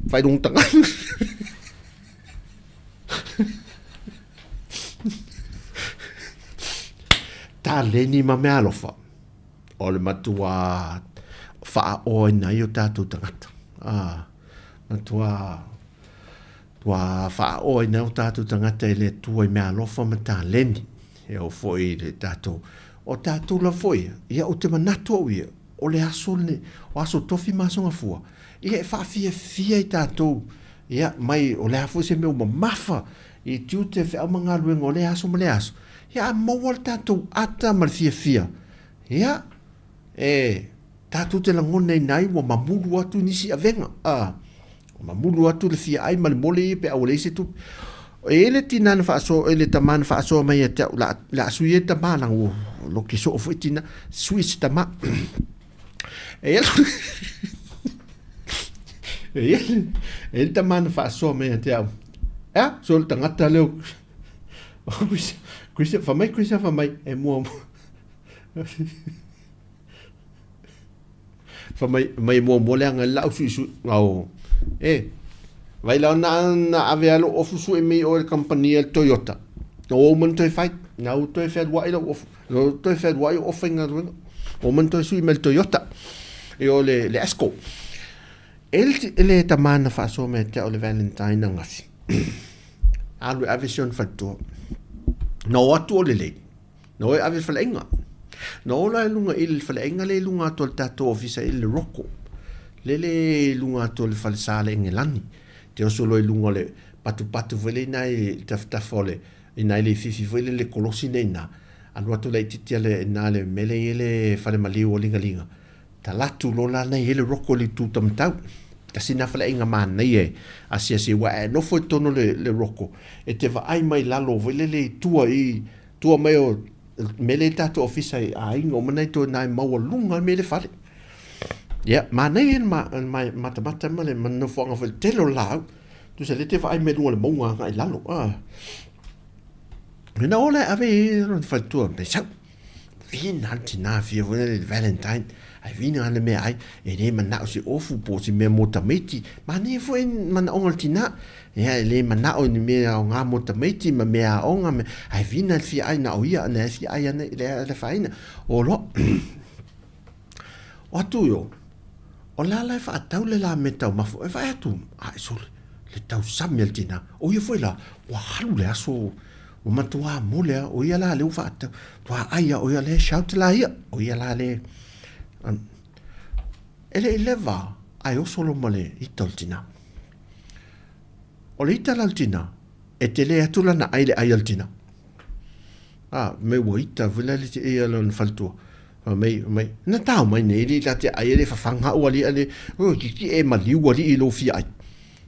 Fai rong tangata. Taleni ma meaalofa o le matuā faaoaina ai o tatou tagata. Ah, matuā tua faaoaina ai o tatou tagata e le Atua i meaalofa ma taleni. E oo foi i le tatou, o tatou lava foi ia, ia ou te manatu au ia, o le aso lenei, o aso tofi ma aso gafua, ia e faafiafia i tatou, ia mai o le a foi se mea ua mamafa i tiute, feau ma galuega o lea aso ma lea aso, ia a maua le tatou ata ma le fiafia, ia e tatou te lagonaina ai ua mamulu atu nisi avega, a, mamulu atu le fia ai ma le mole ia pe a ua leai se tupe. E i ai le tina na faasoa, le tama na faasoa mai ia te au, la, la sui e tama, leaga ua loki soo foi tina, sui se tama. E i ai le tama na faasoa mai ia te au, ea, so le tagata lea o Christian, fai mai Christian, fai mai, e mua, Fa mai mai muamua leaga i lau suisui ao e vai la na na ave a lou ofu sue mai o le kamupani a le Toyota na ua uma ona toe fai na ua toe fealuai lau ofu na ua toe fealuai ou ofu faigaluega ua uma ona toe sui mai le Toyota e o le le Esco e le e le tama na faasoa mai ia te au le Valentine angafi alu e ave si ona faletua na o atu o lelei Na o e ave i le faleaiga. Na o la i luga i le faleaiga lea i luga atu o le tatou ofisa i le Roko. Lele i luga atu o le falesa le Engelani. Te oso loa i luga o le patupatu foi lea i ina i tafatafa o le, i ina i Leififi foi lele le kolosi lea i ina. Alu atu laitiiti a le, ina le mea lea i ai le fale maliu o Ligaliga. Talatu loa la na i ai le roko i le itu tamatau. Tasi na faleaiga manaia e asiasi aua a e nofo i totonu o le roko, e te vaai mai lalo foi lele i tua i tua mai o mea lea i tatou ofisa i aiga uma na i tua ina e maualuga le mea i le fale. Ia, manaia le matamata ma le nofoaga foi i le tele o laau. Tusa lea e te vaai mai luga o le mauga agai i lalo. Ina o la e ave i lona faletua, me sau. Vina le tina fia foi lele Valentine, ai vina le mea ai, e le manao se ofu po o se mea mo tamaiti. Manaia foi manaoga o le tina, ia e le manao ni mea aoga mo tamaiti ma mea aoga, me, ai vina le fia ai na o ia, na e fia ai ana i le, le faina. O loa, o atu yo, o la la e faatau le la mea taumafa, e vaai atu, ai sole, le tausami a le tina, o ia foi la, ua alu le aso, Ua matuā mole a, o ia la lea ua faatau, ua ai a, o ia lea shout la ia, o ia la le, e le i leva ae oso loa ma le ita o le tina. O le ita la o le tina, e tele atu lana ai le ai a le tina. A, me ua ita foi la le ia lona faletua. Fai mai, mai, na tao mai nei le la te ai e le fafaga au alii a le, o kiki e maliu alii i lou fia ai.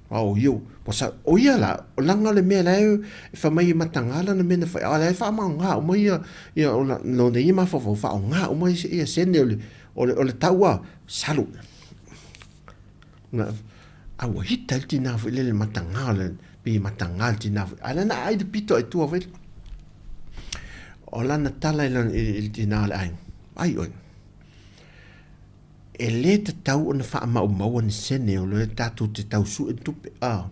A o ia, ua sa, o ia la, o langa le mea la e fai mai e mataga lana mea na fai, a o la e faamaoga uma ia, ia o la, lona ia mafaufau, faaaoga uma ia, ia sene o le, o le, o le tau a, salu. Na, a ua hita ai le tinā foi lele mataga o le, pei e mataga le tinā foi, a o lea na aai le pito i tua foi lea. O lana tala i lana, i le tinā o le aiga, ai oe, E lē tatau ona faamaumaua ni sene o lea tatou te tau sue ni tupe, a.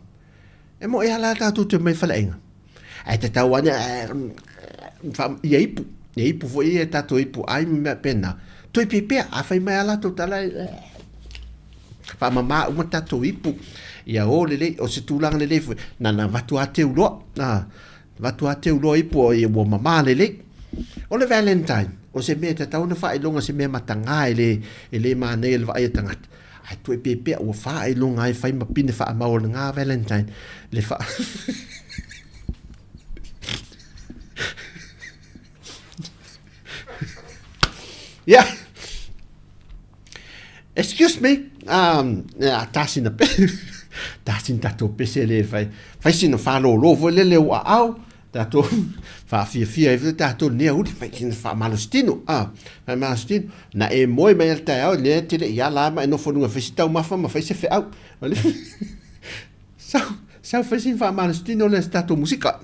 E moe lava la tatou te omai i faleaiga. Ae tatau lava ona ia ipu, ia ipu foi ia tatou ipu ai ma mea faapena. Toe pipea, a fai mai lava latou tala, faamama uma tatou ipu, ia o lelei, o se tulaga lelei foi, na ona avatu lava teu loa, a. Avatu lava teu loa ipu o ia ua mama lelei. O le Valentine, o se mea e tatau ona faailoga se mea mataga e le, e le manaia i le vaai a tagata. Ae tuai pea ua faailoga ai fai ma pine faamau o lena Valentine le fa Yeah. Excuse me, um, a tā sina pe, tā sina tātou pese le fai, fai sina whālōlō foi lele o aao, tātou whaafiafia ai foi tātou nea uli, fai sina whaamalositino, a, whaamalositino, na e moe mai al taeao, lea te le ia la ma e nofo lunga fai si taumafa ma fai se wheau. Sau, sau fai sina whaamalositino le se tātou musika.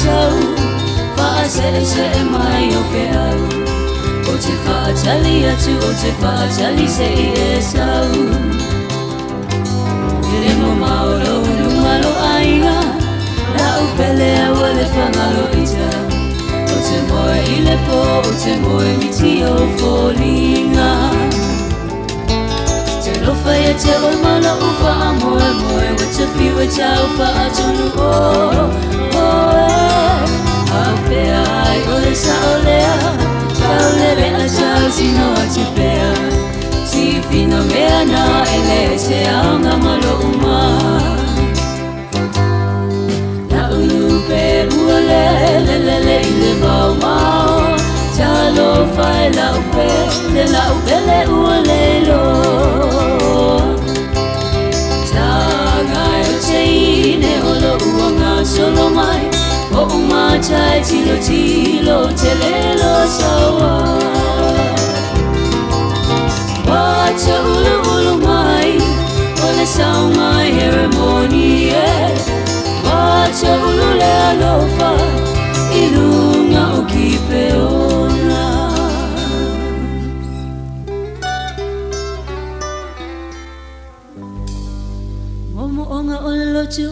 sau Faase'ese'e mai o peau Ou te faatali atu ou te faatali se i e sau E le mamao lou luma lou aiga La'u pele aua le fagalo ita Ou te moe i le po ou te moe miti ou foliga Talofa ia te oe ma lo'u faamoemoe Ua te fiu e tau faatonu o oe A o fea ai o le sa'o lea Tau lele a tau tino atu pea Tifina mea na e le se aoga ma lo'u ma La'u lupe ua lele lele i le maomao Talofa e la'u pele la'u pele ua leiloa Taga e o teine o lo'u aga solo mai O'u mata e tilotilo tele lo saua Ua tauluulu mai o le sau mai Heremoni e Ua taulu le alofa i luga o Kipeona. Moomooga o le loto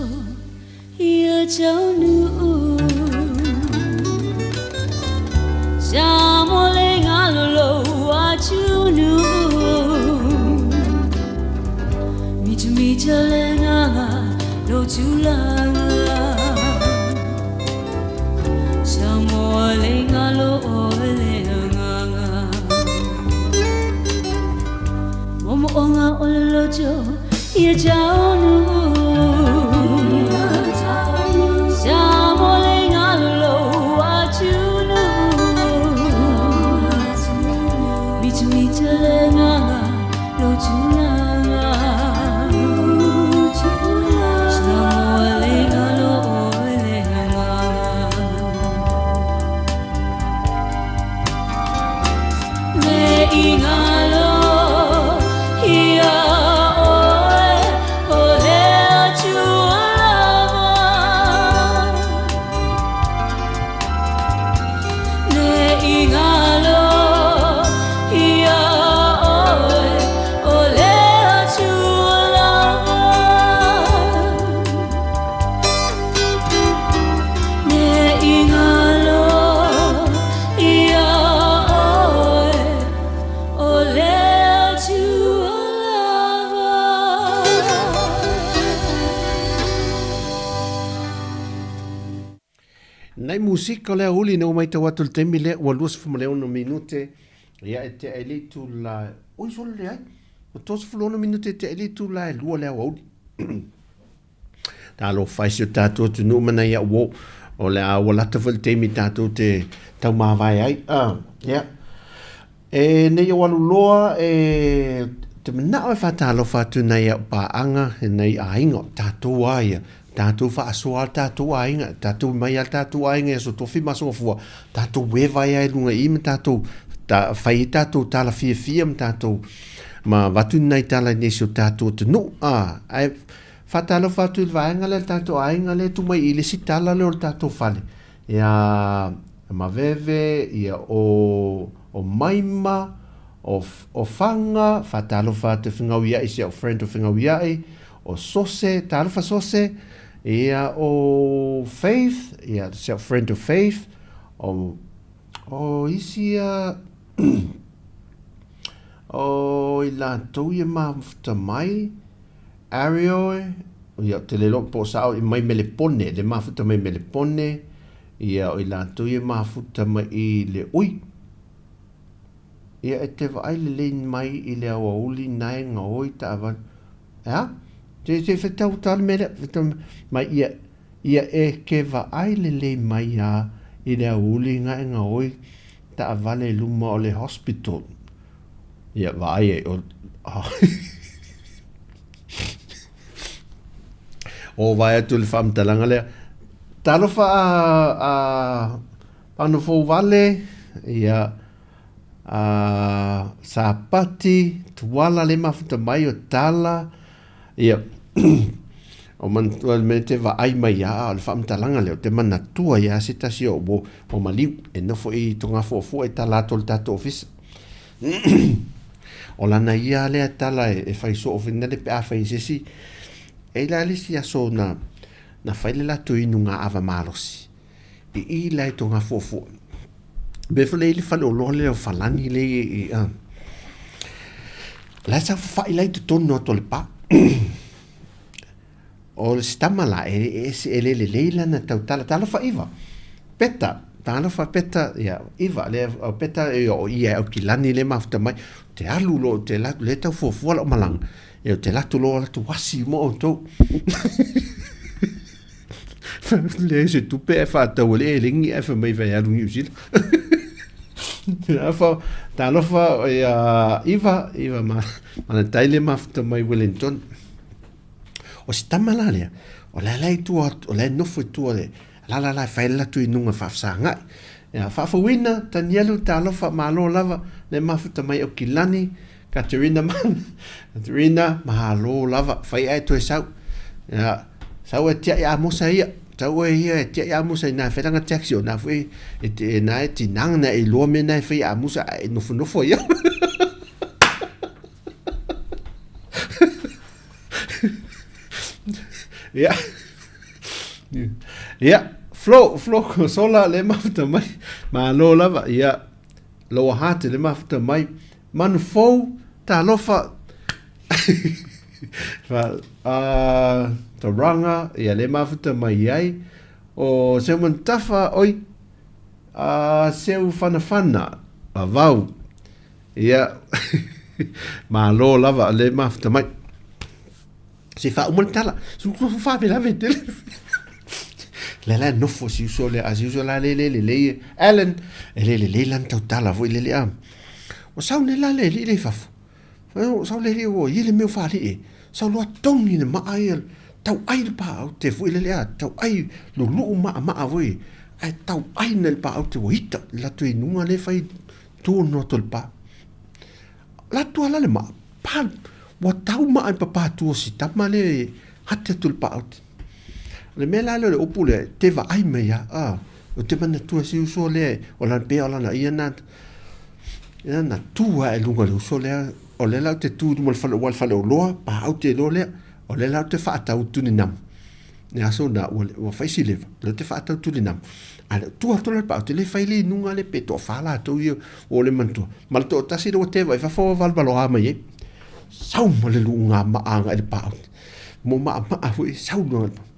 ia taunuu Sa mo le galo lou atunuu Mitamita le agaga lou tulaga Samoa le galo oe le agaga Moomooga o le loto ia taunuu Sa mo le galo lou atunuu Mitamita le agaga lou tulaga Samoa le galo oe le agaga Ne i galo ia oe o le Atua lava Ne i galo ia oe o le Atua lava Ne i galo ia oe o le Atua lava. Nai musika o le aouli ina ua matau atu i le taimi lea ua 26 minute ia e tea ai le itula oi sole leai ua 36 minute e tea ai le itula e lua le aoauli. Talofa e si o tatou atunuu ma nai au uo. O le a ua lata foi le taimi tatou te taumavae ai. Ia. E nei ou alu loa e te manao e faatalofa atu nai au paaga e nai aiga o tatou a ia. Tatou faasoa a tatou aiga, tatou mai a tatou aiga i aso tofi ma aso gafua, tatou eva ai ai luga i ma tatou ta, fai ai tatou tala fiafia ma tatou ma avatu ni nai tala i nisi o tatou atunuu. A, ae faatalofa atu i le vaega lea le tatou aiga lea e tuu mai i le isi tala lea o le tatou fale. Ia Maveve, ia o o Maima, o o Faga, faatalofa atu e Fegauia'i si au friend o Fegauia'i, o Sose, talofa Sose, ia o Faith, ia si au friend o Faith, o o isi ia o i latou ia mafuta mai, Ariel, ia ou te le iloa po o sao i mai Melepone, le mafuta mai Melepone, ia o i latou ia mafuta mai i le ui. Ia e te vaai lelei mai i le aoauli nae gaoi taavale. E a? Se se whetau tā le mea lea, whetau mai ia, ia e ke vaai lelei mai a i le aoauli nae gaoi taavale i luma o le hospital. Ia, vaai ai, o, o vae atu le faamatalaga lea. Talofa a, a Panofouvale, ia, a Sapati, Tuala le mafuta mai o Tala, ia, O manatua le mea e te vaai mai ia, a o le faamatalaga lea, ou te manatua ia se tasi o o, o maliu e nofo i Togafuafua i tala atu o le tatou ofisa. O lana ia lea tala e, e fai soo foi nale pe a fai se isi. E i la le isi aso na, na fai le latou inuga ava malosi. I i la i Togafuafua. Mea foi lea i le faleoloa lea o Falani lea i, i a. La e saofafai la i totonu atu o le pa. O le sitama la, e, e, e le lelei lana tautala. Talofa Iva. Peta. Talofa Peta. Ia, Iva. Le, o Peta, e, o ia e Aukilani le mafuta mai. Te alu lo, te la, le tau fuafua lau malaga. E o te latu lo latu wasi mo outou. Leai se tupe ae faatau e le elegi ae fai mai fai alu Niu Sila. Talofa, talofa ia Iva, Iva ma, Manatai le mafuta mai Wellington. O se tama la lea, o la la i tua, o la e nofo i tua le, la la la e fai le latou inuga faafesagai. Ia, faafouina, Tanielu, talofa, malo lava, le mafuta mai Aukilani, Katerina Katerina, mahalo lava, fai ae toe sau. Ia, sau e tiai amosa ia. Sau e ia e tiai amosa i nā whairanga taxi o nā fue, e te, e nā e tinanga nā e loa me nā e whai amosa a e nofonofo ia. Ia. Ia, Flo, Flo Kosola le mafuta mai. Malo lava, ia. Lower Hutt le mafuta mai. Manu fou, talofa. Fa, uh, Tauranga, ia le mafuta mai ai. O Selman Tafa, oi, uh, seu whanawhana, vavau. Ia, malo lava le mafuta mai. Se faauma le tala. Su faavelave tele. La la nofo si uso le a si uso la le le le le Alan e le le le lan tau tala foi le le a. O sau ne la le li le fafo. O sau le li o i le mea faali e. Sau loa tongi le maa ia tau ai le pa au te foi le le a tau ai luluu maa maa foi. Ai tau ai na le pa au te ua ita la tu inunga le fai tu no to le pa. La tua la le maa Pa, ua tau maa i papātu o si tama le hati atu le paote. O le mea la lea o le upu lea, te vaai mai a, a, o te manatua si uso lea, o lana pea o lana ia na, ia na tu a e luga le uso lea, o lea la o te tu i luma le fale, ua le fale o loa, paote loa lea, o lea la o te faatau tuni namu. Le aso na, ua, ua fai si leva, lea o te faatau tuni namu. A le tu atu la le paote, le fai le inuga le pe toafa latou ia, ua le manatua. Ma le toatasi le ua te vai fafo ua valevaloa mai ai. Sau ma le luuga maa agai le paote. Mo maamaa foi, sau luga le paote.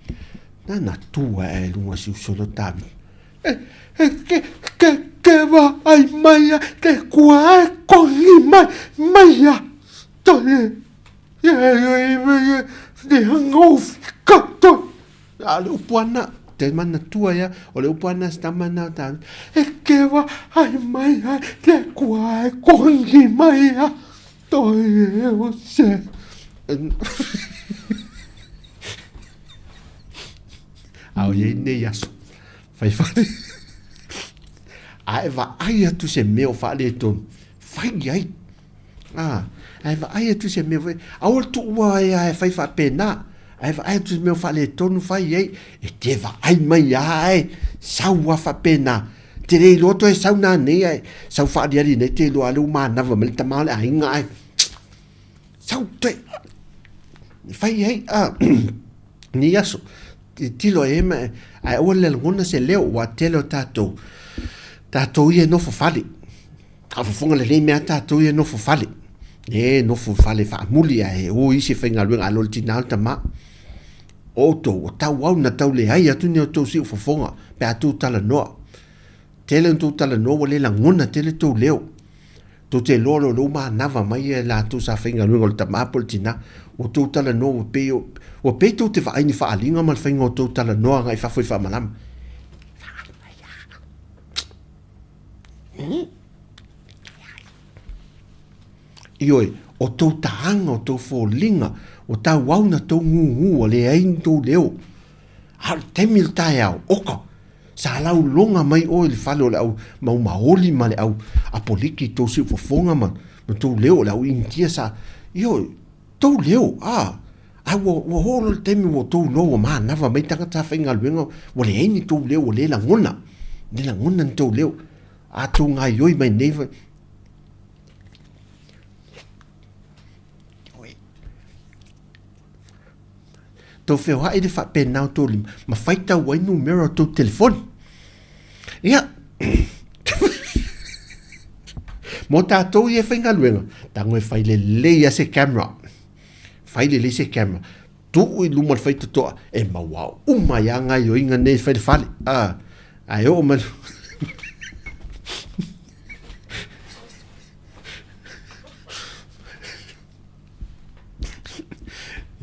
Na na tu ae luga si uso leo Tavita. E, e, ke, ke, ke va ai mai a, te kua e kongi mai, mai a. Toi e, e, e, e, e, e, A o le upu ana, te manatua ia, o le upu ana si tama na o Tāmiti, E kewa ai mai ai le kua e kongi mai a toi e o se. A o iai nei aso, whai whare. A e vaai atu se mea o faaletonu, fai ai. Ā, a e vaai atu se mea foi, aua le tuua ai a e fai faapena, a e vaai atu se mea o faaletonu fai ai, e te vaai mai a e, sau a faapena. Te le iloa toe sau nanei ae, sau faaliali nei te iloa a le ua manava mai le tama o le aiga ae. Sau toe, fai ai, a, nei aso, tilo e ma, ae aua le lagona se leo, ua tele o tatou, tatou ia e nofo fale. Faafofoga lelei mea tatou ia nofo fale. E nofo fale faamuli ae o isi e faigaluega alo le tina o le tama. O outou, o tau au na tau leai atu ni outou siufofoga pe a tou talanoa. Tele ona tou talanoa ua le lagona tele tou leo. Tou te iloa loa lea ua manava mai e latou sa faigaluega o le tama po o le tina. Ua tou talanoa ua pei ua pei tou te vaai ni faaaliga ma le faiga o tou talanoa agai fafo i faamalama. Ioe, o tou taanga, o tou foliga, ua tauau na tou gūgū, ua leai ni tou leo. A o le taimi o le taeao, oka, sa lauloga mai oe i le fale o le au mau maoli ma le au apoliki i tou siufofoga ma, ma tou leo, o le au Initia sa, ioe, tou leo, a. A ua, ua oo loa le taimi ua outou iloa ua manava mai tagata faigaluega, ua leai ni tou leo, ua le lagona, le lagona ni tou leo. A tou gaoioi mai nei, tou feoai le faapena o tou lima ma faitau ai numera o tou telefoni. Ia, mo tatou ia e faigaluega, tago e fai lelei lava se camera. Fai lelei se camera. Tuu i luma o le faitotoa, e maua uma ai lava gaoioiga nei e fai i le fale. A, ae oo mai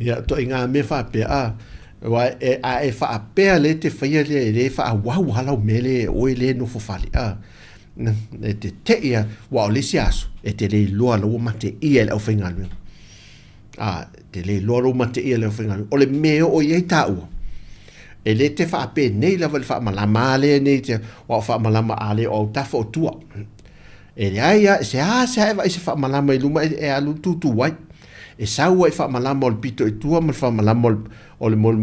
Ia, ituaiga mea faapea, a, aua e, a e faapea lea e te faia lea e le faaauau lava lau mea lea e oe lea e nofo fale, a, e te te i lava, aua o le isi aso, e te le iloa la ua mateia e le aufaigaluega. A, e te le iloa la ua mateia e le aufaigaluega. O le mea e oo i ai taua, e le te faapenei lava i le faamalama lea nei, aua o faamalama a le o autafa o tua. E leai a, seasea e vaai se faamalama i luma e alu tutu ai. E sau ai faamalama o le pito i tua ma le faamalama o le mo le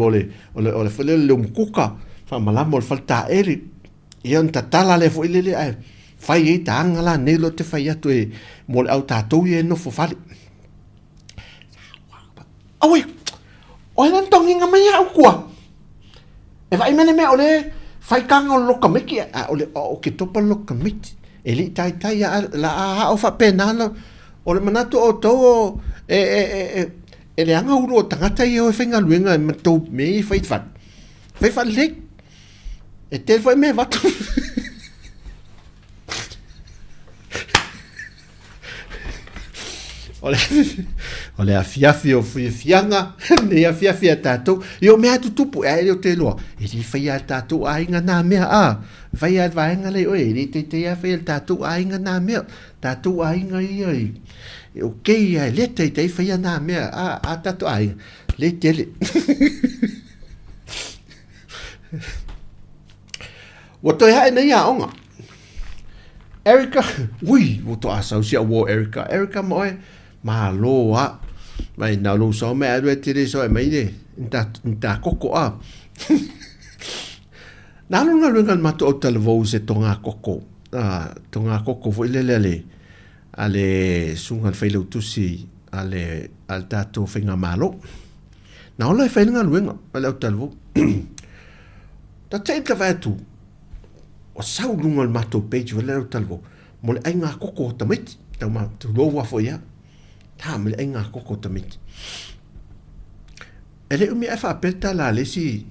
o le o le foi lele le umukuka, faamalama o le faletaele. Ia ona tatala lea foi lele ae fai ai taga la nei lea ou te fai atu e mo le au tatou ia e nofo fale. Auē! O ai la na togiga mai au kua? E vaai mai le mea o le faitaga o le lokamiki, a o le o ke topa le lokamiki. E le i taitai a la a o faapena la o le manatu o outou o e e e e e leaga ulu o tagata ia o e faigaluega ma tou mea ia e fai fale. Fai faalelei. E tele foi mea e avatu. O le afiafi o fiafiaga, nei afiafi a tatou. Ia o mea a tutupu, e le o te iloa, e le faia e le tatou aiga nā mea, a. Faia e le vaega lea i oe, e le taitai lava faia e le tatou aiga nā mea. Tatou aiga ia i, e okay lava, e le taitai faia nā mea, a, a tatou aiga, le tele. Ua toe hae nei aoga. Erica, ui, ua toa sau si au uo Erica. Erica ma oe, malo a. Mai nā lou sao mai alu e tele sao e mai le, ni tā koko a. Nā lo ngaluega le matou au talavou se togā koko, togā koko foi lele a le, a le susuga i le failautusi a le, a le tatou faigamalo. Na ola e fai le galuega a le au talavou. Ta te ta vaai atu, ua sau i luga o le matou page foi lea o Talavou, mo le aiga koko o tamaiti. Tau ma, tulou lava foi ia. Ta ma le aiga koko o tamaiti. E le umi ae faapea le tala a le isi,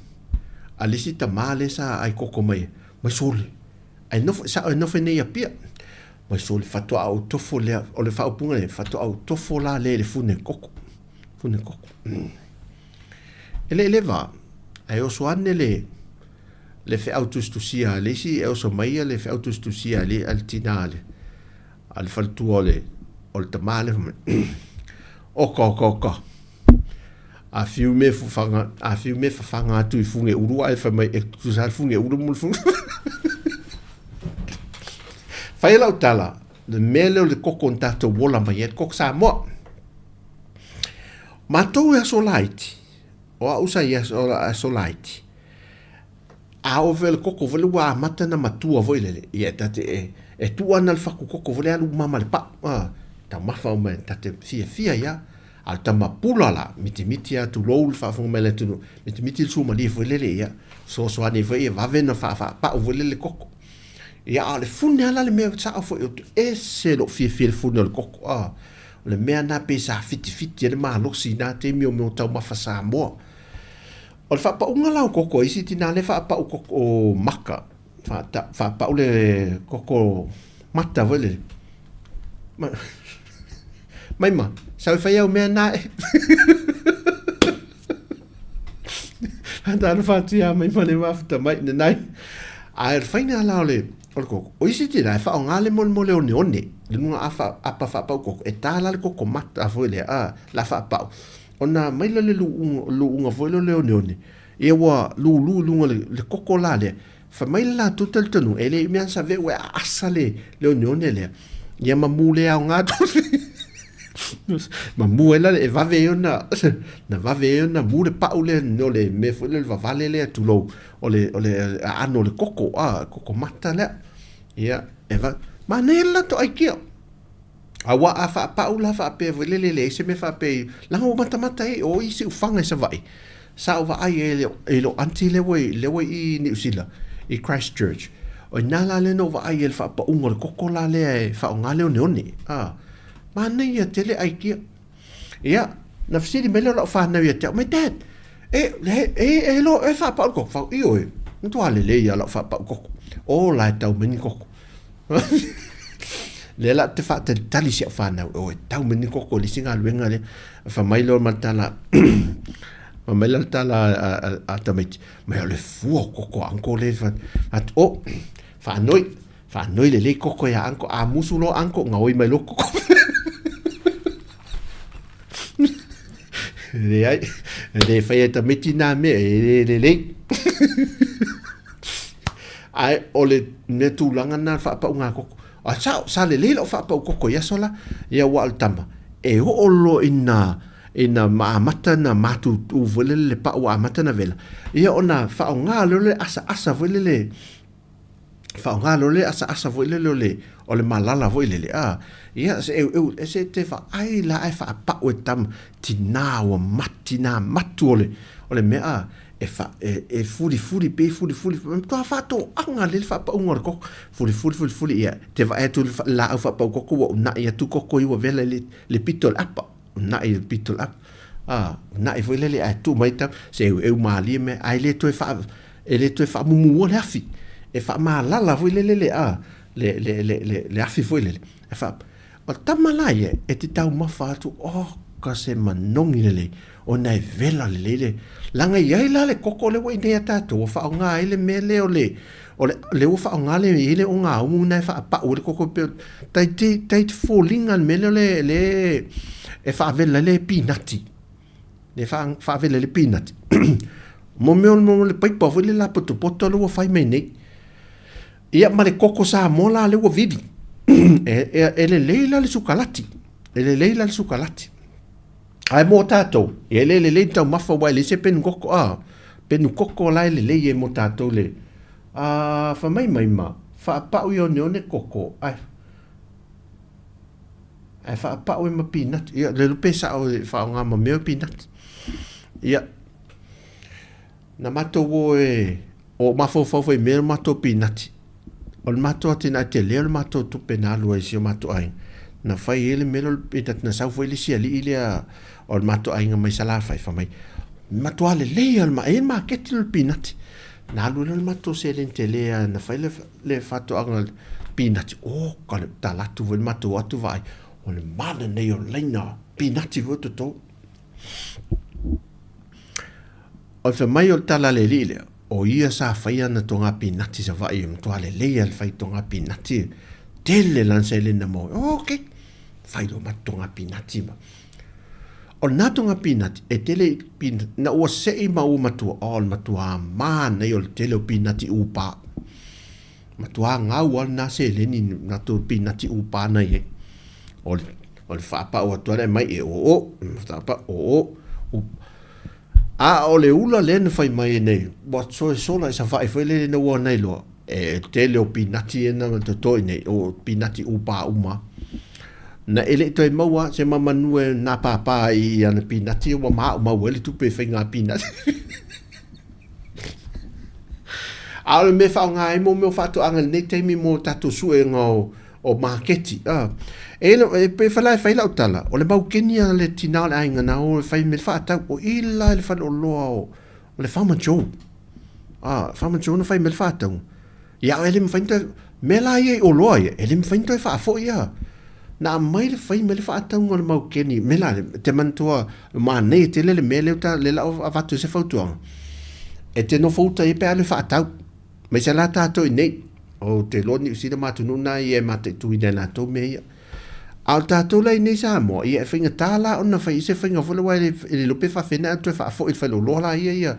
a le isi tama lea sa ai koko mai, mai sole. Ai nofo, sa e nofo nei i Apia. Mai sole, faatoa ou tofo lea, o le faaupuga lea, faatoa ou tofo la lea i le fune koko. Fune koko. E le i leva, ae oso ane le le feau tusitusia a le isi, e oso mai ia le feau tusitusia a le, a le tinā a le, a le faletua o le, o le tamā lea fai mai, Oka, oka, oka, a fiu me fafaga, a fiu me fafaga atu i fuge ulu ae fai mai e tutusa le fuge ulu mo le fuge. Fai lau tala, le mea lea o le koko na tatou ola mai ai, le koko Samoa. Matou e aso laiti, o au sa i aso, aso laiti, a oo foi le koko foi lea ua amata ona matua foi lele, ia e ta te e, e tuu ana le fatu koko foi lea alu uma ma le pau, a, taumafa uma e ta te fiafia ai lava. A o le tama pula la, mitimiti lava tulou le faafofoga mai a le atunuu, mitimiti le suamalie foi lele, ia, fesoasoani foi ia vave ona faapaau foi lele le koko. Ia, a o le fune lava la le mea sao foi, ou te ese lou fiafia i le fune o le koko, a. O le mea lena pei sa fitifiti ai le malosi i na taimi o mea o taumafa Samoa. O le faapauga la o koko a isi tina lea e faapau koko maka, faapau le koko mata foi lele. Mai ma, sau e fai au mea na e. Talofa atu ia mai ma le mafuta mai nanai. Ae o le faiga la o le o le koko, o isi tina e faaaoga le molemole oneone, le luga afa, apa faapau koko, e ta la le koko mata foi lea, a, la faapau. Ona aumai lea o le luuga, luuga foi lea o le oneone, ia ua lulu i luga o le, le koko la lea. Fai mai le latou talitonuga, e le i mea sa veu e aasa le, le oneone lea, ia ma mu le aoga atu. Ma mu ai la e vave ai ona, na vave ai ona mu le pau lea o le mea foi lea o le vavale lea tulou, o le, o le aano o le koko, a, koko mata lea. Ia, e va, manaia le latou aikia. Aua a faapau la faapea foi lele e leai se mea faapea i, leaga ua matamata ai o i siufaga i Savaii. Sa ou vaai ai i lou aunty lea ua i, lea ua i Niu Sila, i Christchurch. O i ina la lea na ou vaai ai i le faapauga o le koko la lea e faaaoga le oneone. A, manaia tele aikia. Ia, na fesili mai lea o lau fanau ia te au, my dad, e, e, e, e, lo, e faapau le koko? Fau, ioe, matua lelei lava lau faapau koko. O la e tau mai ni koko. Lea la ou te faatalitali i si au fanau, o e tau mai ni koko i le isi galuega lea. Fai mai loa ma le tala, fai mai la le tala a tamaiti, mai o le fua o koko a uncle lea. Fai atu, o, faanoi, faanoi lelei koko ia uncle. A musu loa uncle, gaoi mai loa koko. Leai, e le faia e tamaiti nā mea, e le lelei. Ae o le mea tulaga na faapau ngā koko. A sa, sa lelei lau faapau koko i aso la, ia ua o le tama, e oo loa ina, ina amata na matutu foi lele le pau ua amata na vela, ia ona faaaoga loa le asaasa foi lele, faaaoga loa le asaasa foi lele o le, o le malala foi lele, a, ia se eueu, e se te vaai la ae faapau e tama, tina ua mati nā matu o le, o le mea, a, e, fa, e, e fulifuli pe fulifuli, matua faatoaga lele faapauga o le koko, fulifuli, fulifuli, ia, te vaai atu le laau faapau koko ua una'i atu koko i ua vela i le, le pito o le apa, una'i i le pito o le apa, a, una'i foi lele ae tuu mai tama, se eueu malie mea, ae le toe faa, e le toe faamumuua le afi, e faamalala foi lele le, a, le, le, le, le, le afi foi lele, e faa, o le tama la ia, e te taumafa atu, oh, ka se manogi lelei, ona e vela lelei le, leaga e i ai la le koko lea ua i inei ia tatou, ua faaaoga ai le mea lea o le, o le, lea ua faaaoga le, i ai le ogaumu lena e faapau ai le koko pei o, tai te, tai te foliga le mea lea o le, le e faavela ai le pinati. Le faavela ai le pinati. Mo mea o le paipa foi lea lapotopoto lea ua fai mai nei. Ia ma le koko Samoa la lea ua vili. E, e, e lelei la le sukalati. E lelei la le sukalati. Ae mo tatou, e le lelei le taumafa aua e leai se penu koko, a, penu koko la e lelei ai mo tatou le, a, fai mai mai ma, faapau i oneone koko, ae, ae faapau ai ma pinati. Ia, le iloa pe sao e faaaoga ma mea o pinati. Ia, Na matou o e o mafaufau foi i mea o matou pinati. O le matou atinae tele o le matou tupe na alu ai i si o matou aiga. Na fai ai le mea lea o le pinati, na sau foi le isi alii lea o le matou aiga mai Salafai, fai mai, matua lelei lava, e i ai le maketi o le pinati. Na alu ai loa le matou seleni tele lava na fai le faatoaga pinati, oka le tala atu foi le matou o atu vaai, o le mana nei o laina pinati foi o toto. O le fai mai o le tala a le alii lea, o ia sa faia ana toga pinati Savaii, e matua lelei lava le fai toga pinati, tele lana seleni na maua ai. Ok, fai loa ma toga pinati ma. O lena toga pinati, e tele i pinati, na ua sei ma ua matua, oh, le matua manaia o le tele o pinati upa. Matua gau lava lena seleni na tou pinati upa na i ai. O le, o le faapau atu lava mai e oo, faapau oo. A o le ula lea na fai mai nei, ua soe sola i Savaii foi lele ina ua nai loa, e tele o pinati ia na toto i nei, o pinati upa uma. Na e le i toe maua se mamanu e nā pāpā i ana pinati, ua maumau ai le tupe e fai ngā pinati. A o le mea e faaaoga ai mo mea o faatoaga i lenei taimi mo tatou suega o, o maketi. A, e, e, pe fala e fai lau tala, o le maukeni a le tina o le aiga na o e fai me le faatau, o i la i le faleoloa o, o le Farmer Joe. A, Farmer Joe na fai me le faatau. Ia, e le mafai ona toe, mea la ia i oloa ia, e le mafai ona toe faafoi a. Na aumai le fai mai le faatauga o le maukeni, mea la, te manatua, manaia tele le mea lea ta, lea la o avatu ai se fautuaga. E te nofo uta ia pe alu e faatau. Mai se la tātou i nei, o te iloa Niu Sila ma atunuu na ia e mataituina e latou mea ia. A o tātou la i nei Samoa, ia e faigata la ona fai i se faiga foi lea aua e le, e le iloa pe faafenea ona toe faafoi i le faleoloa la ia ia,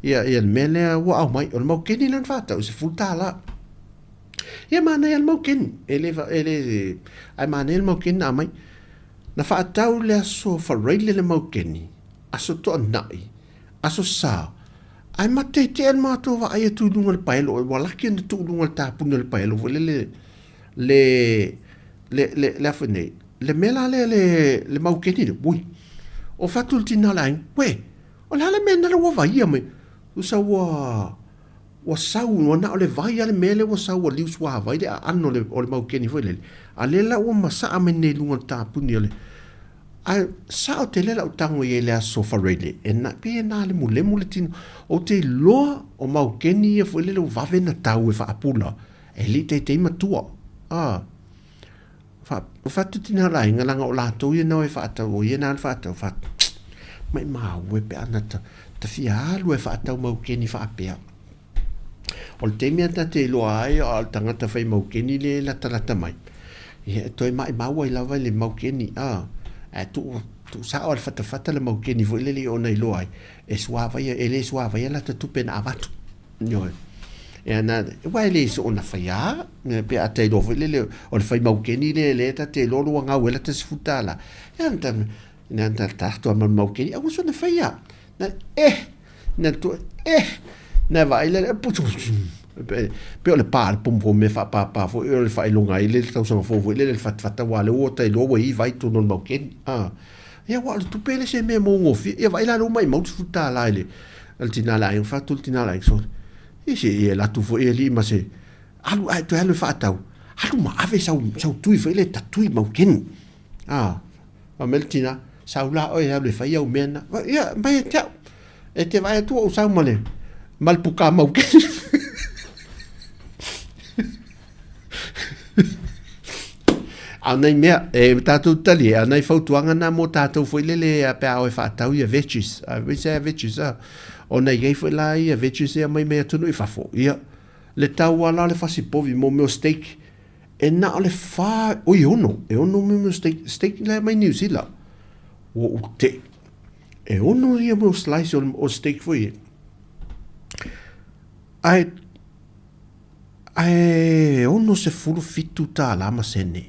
ia, ia le mea lea ua aumai. O le maukeni lea na faatau i $10. Ia manaia le maukeni, e le, e le, ae manaia le maukeni na aumai. Na faatau le aso Faraile le maukeni, aso Toanai, aso Sa, ae matetea le matou vaai atu i luga o le paelo, ua laki ona tuu i luga o le tapuni o le paelo foi lele le le le le a foi nei, le mea la lea le le maukeni lea, ui, o fatu le tina o le aiga, uē, o le a le mea lena ua vaia mai? Tusa ua Ua sau, ua na o le vai lava le mea lea ua sau ua liu suavai le aano o le maukeni foi lele, a lea la ua masaa mai nei i luga o le tapuni o le... Ae sao tele lau tago i ai i le aso Faraile, e na, pei e na lemulemu le tino. Ou te iloa o maukeni ia foi lele ua vave ona tau e faapula, e le i taitai matua. A, fa, o fatu tina o le aiga, leaga o latou ia na o e faatau, o ia na alu faatau, fa, maimau e pe ana ta, ta fia alu e faatau maukeni faapea. O le taimi a ta te iloa ai o le tagata fai maukeni le latalata mai, ia e toe maimau ai lava i le maukeni, a, ae tuu, tuu sao le fatafata le maukeni foi lele i ona iloa ai, e suavaia, e le suavaia lata tupe na avatu. Ioe. E ana, aua e le soona faia, pe a ta iloa foi lele, o le fai maukeni le le ta te iloa lua gau e lata $10. E ana ta, na ta tato ma maukeni, aua soona faia. Na, eh, na tu, eh, na vaai le, putu, pe o le pā le pomo mea faapāpā foi, o le faailoga ai le tausaga fou foi lele le fatafata, aua lea ua ta iloa ua i vai totonu o le maukeni. Ah. Ia aua o le tupe e le se mea mo gofie. Ia vaai la lea ua maimau le $10 i le le tina le aiga, fatu le tina le aiga, sole. Ia se ia alu atu foi alii ma se alu ae toe alu e faatau. Alu ma ave sau sau tui foi lea e tatui maukeni. Ah, fai mai le tina, sau la oe e alu e fai au mea na. Ia, mai ia te au. E te vaai atu ua ou sau ma le ma le pukā maukeni. A o nai mea, e tātou tali, a o nai fautuaga nā mō tātou foi lele a pe a o e whaatau ia veggies. A we say veggies, a. O nei ei foi la ia veggies ia mai mai atunuu i fafo. Ia, le tau a la o le fasi povi mō meo steak, e na o le whā, oi e ono, e ono meo meo steak, steak la mai New Zealand. Ua u te, e ono ia meo slice o, o steak foi e. Ae, Ae $67 ma sene.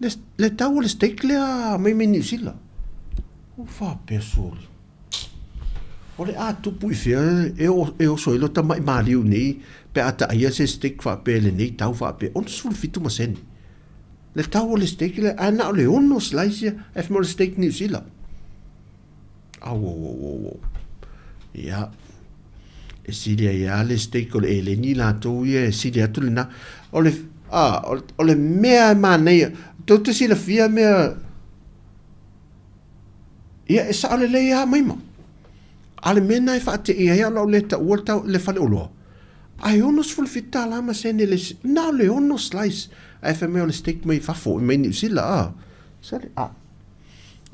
Le, le tau o le steak lea mai mai Niu Sila. Ua faapea sole. O le a tupu i fea e, o, e oso ai lo tamai maliu nei pe a taaia se steak faapea i lenei tau faapea. 67 ma sene. Le tau o le steak lea, ae na o le ono slice ia, ae fai mai o le steak Niu Sila. Au, au, au, au, au. Ia, e sili ai lava le steak o le eleni latou ia e sili atu lena. O le, a, o le mea e manaia, tou te silafia mea, ia e sao lelei lava mai ma. A o le mea lena e faateia ai au lau le taua le, tau, le faleoloa, ae $67 ma sene le, na o le ono slice, ae fai mai o le steak mai fafo, mai Niu Sila, a. Sole, a.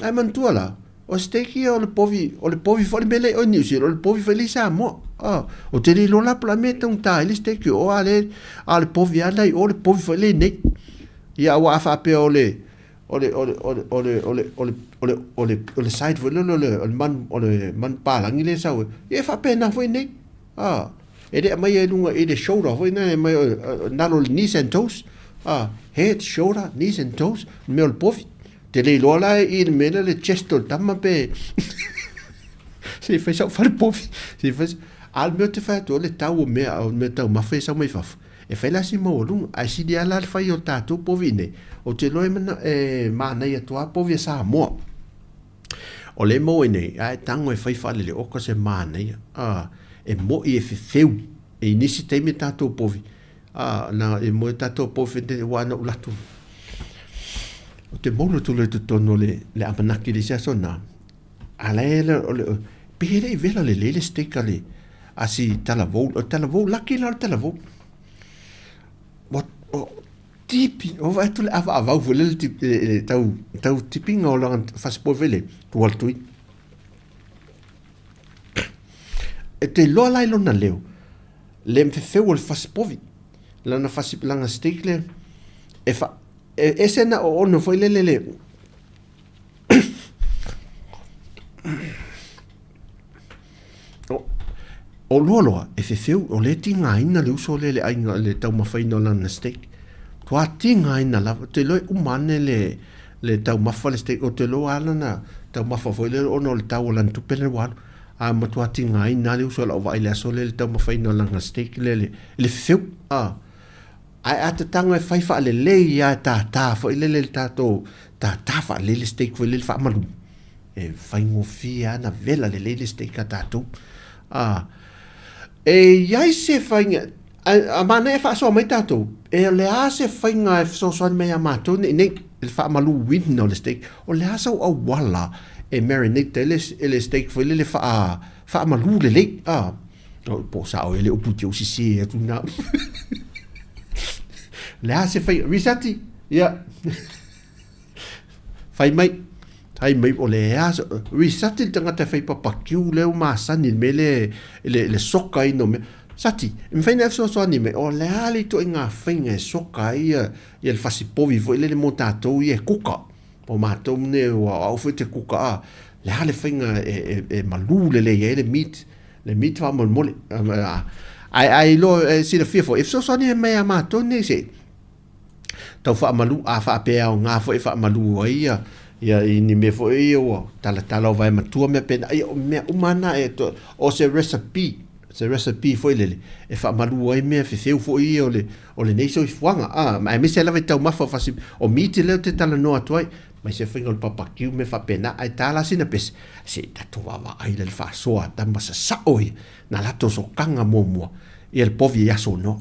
Ae manatua la, o steak ia o le povi, o le povi foi le mea lea i o i Niu Sila, o le povi foi lea i Samoa. Ah, o te le iloa la po o le a mea e taugata ai le steak i o, a le, a o le povi lava la i o, o le povi foi lea i nei. Ia aua a faapea o le, o le, o le, o le, o le, o le, o le, o le, o le, o le side foi lea o le, o le manu, o le manupapalagi lea e sau ai, ia e faapena foi nei. Ah, e le aumaia i luga i le shoulder foi na e aumai nalo le knees and toes. Ah, head, shoulder, knees and toes, le mea o le povi. Te le iloa la i le mea lea le chest o le tama pe se i fai sau fale povi. Se i fai a o le mea ou te fai atu o le tau o mea o mea taumafa ia e sau mai fafo. E fai la si maualuga ae sili lava la le fai o tatou povi i inei. Ou te iloa e mana e manaia atu lava povi a Samoa. O lea e maua i nei, ae tago e fai faaleleoka se manaia, a, e moʻi e fefeu. E i nisi taimi e tatou povi, a, na e moe tatou povi fetene, ua na ou latu. O te maulu atu loa i totonu o le, le amanaki i le isi aso na, a la e le, o le, pei e le i vela lelei le steak a le, a si talavou, o le talavou, laki la o le talavou. Ua, o, tipi, ua vaai atu le ʻavaʻavau foi lele le tau, tau tipiga o lana fasipovi foi lele, ua alu tui. E te iloa la i lona leo, le fefeu o le fasipovi, lana fasi, lana steak lea, e fa, e ese na oono foi lele le, O loa loa, e fefeu, o lea e tigaina le uso lea i le aiga i le taumafaina o lana steak. Ua tigaina lava, ou te iloa e uma ane le, le taumafa le steak. Ou te iloa lava lana taumafa foi lele ona o le tau o lana tupe lea ua alu. A matua tigaina lava le uso i lau vaai i le aso lea i le taumafaina o lana steak lea i le fefeu. A, ae a tatanga e fai faalelei lava e tātā foi lele i le tatou tātā faalelei le steak foi lele faamalu. E faigofie lava ona vela lelei le steak a tatou. A, e i ai se faiga, a manaia e faasoa mai tatou, e o le a se faiga e fesoasoani mai ia matou nei nei i le faamaluina o le steak, o le a sau auala e marinate ai le, le steak foi lele faa, faamalu lelei. A, po o sao ea le upu te usisi atu na. Le a se faiga, Risati, ia. Fai mai, fai mai o le a, Risati le tagata e fai papakiu lea ua masani i le mea lea, i le, le sokaina o mea. Sati, e mafai ona e fesoasoani mai, o le a le ituaiga faiga e soka ai ia, ia le fasi povi foi lele mo tatou ia e kuka. O matou nei, ua o au foi te kuka a, le a le faiga e, e, e malū lelei ai le meat, le meat faamolemole. Ae, ae iloa, e silafia foi, e fesoasoani mai ia matou nei se, tau faamalu, a faapea e aoga foi e faamalu ai ia, ia i ni mea foi ia ua talatala o vae matua mea pena, ia o mea uma na e to, o se recipe, se recipe foi lele, e faamalu ai mea fefeu foi ia o le, o lenei soifuaga, a, aemaise lava i taumafa o fasi, o miti lea ou te talanoa atu ai, mai se faiga o le papakiu mea faapena, ae ta la sina pese, se i tatou vaavaai la i le faasoa a tama sasao ia, na latou sokaga muamua, ia le povi i aso noa.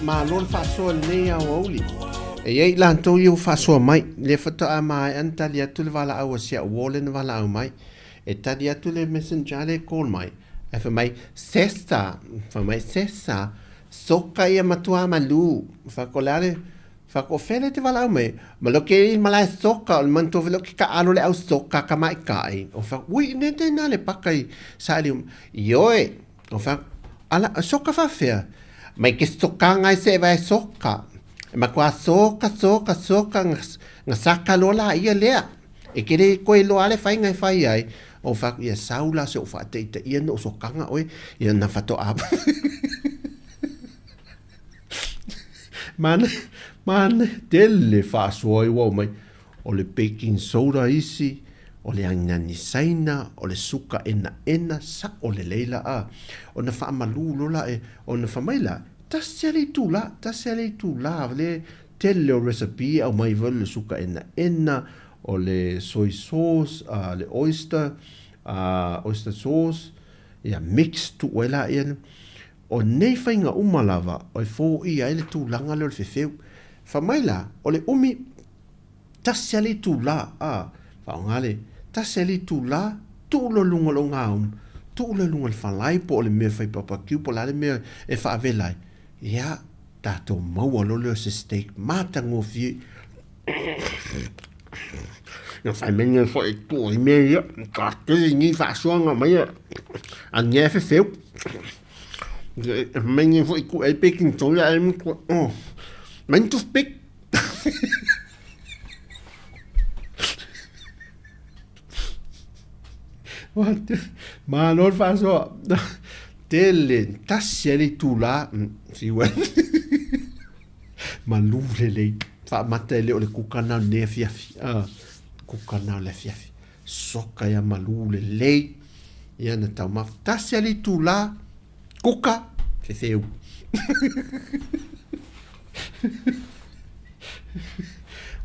Malo le faasoa i lenei aoauli. E i ai i latou ia ua faasoa mai, lea faatoa maea ona tali atu le valaau a si au uo lea na valaau mai. E tali atu le messenger lea e call mai, ae fai mai, Sesa, fai mai, Sesa, soka ia matua malu. Fai atu, o le a le, fai atu, o fea lea e te valaau mai ai? Ma leo ke i malae soka, o le manatua foi lea o ke taalo le au soka tamaitai. O fai atu, ui, ne te na le paka i saili uma. Ioe, O fai atu, Ala, soka faafefea? Mai ke sokaga e seʻe vae soka. E matua soka, soka, soka, na saka loa laia lea. E ke le koe loa le faiga e fai ai. O fai atu, ia sau la se o faataitaia na o sokaga oe, ia na faatoa. Manaia, manaia, tele faasoa i ua omai. O le baking soda isi, o le agiagi Saina, o le suka enaena, sao lelei la a. Ona faamalu loa la e, ona fai mai la, tasi lava le itula, tasi lava le itula le tele o recipe e aumai foi o le suka enaena, o le soy sauce, le oyster, oyster sauce, ia mix tuu ai laia. O nei faiga uma lava e foia ai le tulaga lea o le fefeu. Fai mai la, o le umi, tasi lava le itula, a, faaaoga le, tasi lava le itula, tuu loa i luga o lou gaum, tuu loa i luga o le falai po o le mea e fai barbecue po o le a le mea e faavela ai, ia, tatou maua loa lea o se steak matagofie. Ia fai mai nei foi tuu i mea ia, ka tele ni faasoaga mai a nia e fefeu. E fai mai nei foi tuu ai baking soda ai oh, mai ni toothpick. Malo le faasoa. Tele, tasi ai le itula, fiu ai. Malu lelei. Faamata e le o le kuka na o lenei afiafi. Ah, kuka na o le afiafi. Soka ia malu lelei. Ia na taumafa. Tasi a le itula, kuka, fefeu.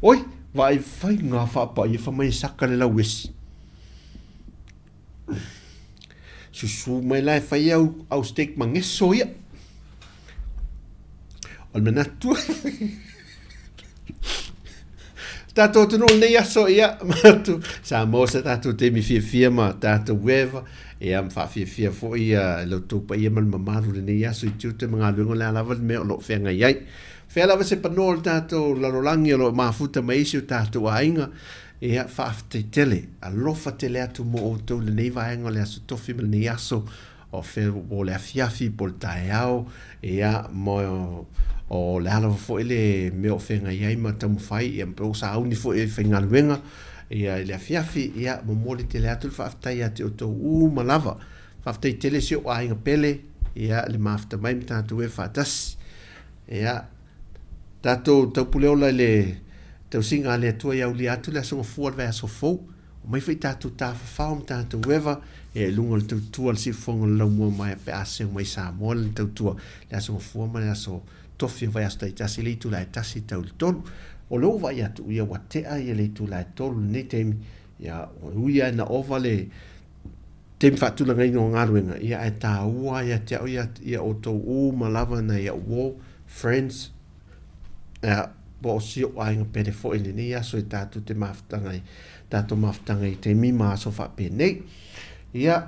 Oi, vaai fai ngā whaapaia wha mai e saka le lauesi. Susu mai la e fai au, au steak mageso ia. O le manatu. Tātou atunuu lenei aso, ia, manatu, sa maua sa tātou taimi fiafia ma tātou ueva, ia, ma whaafiafia foi ia i lo tou paia ma le mamalu lenei aso i tiute ma galuega o le a lava le mea o lo o feagai ai. Fea lava se panoa o le tātou lalolagi o lo o mafuta mai ai si o tātou aiga, Ia, faafetai tele, alofa tele atu mo outou i lenei vaega o le Aso Tofi ma lenei aso, o fea po o le afiafi po o le taeao, ia, ma o le a lava foi le mea o feagai ai ma taumafai, ia, po o sauni foi e faigaluega, ia, i le afiafi, ia, momoli tele atu le faafetai ia te outou uma lava. Faafetai tele si ou aiga pele, ia, le mafuta mai ma tatou e faatasi. Ia, Tatou taupule ola i le tausiga a le Atua ia aulia atu le Aso Gafua o le vaiaso fou. Omai foi tatou tafafao ma tatou eva ia i luga o le tautua a le Siufofoga o le Laumua Maea pe a seu mai Samoa le tautua le Aso Gafua ma le Aso Tofi o vaiaso taitasi i le itula e 1 tau i le 3. O lea ua vaai atu ia ua tea ia le itula e 3 i lenei taimi, ia ui lava ina ova le taimi faatulagaina o galuega, ia ae taua ia te au ia, ia outou uma lava nai au uo, friends, ia, po o si ou aiga pele foi i lenei aso e tatou te mafutaga ai, tatou mafutaga i taimi ma aso faapenei. Ia,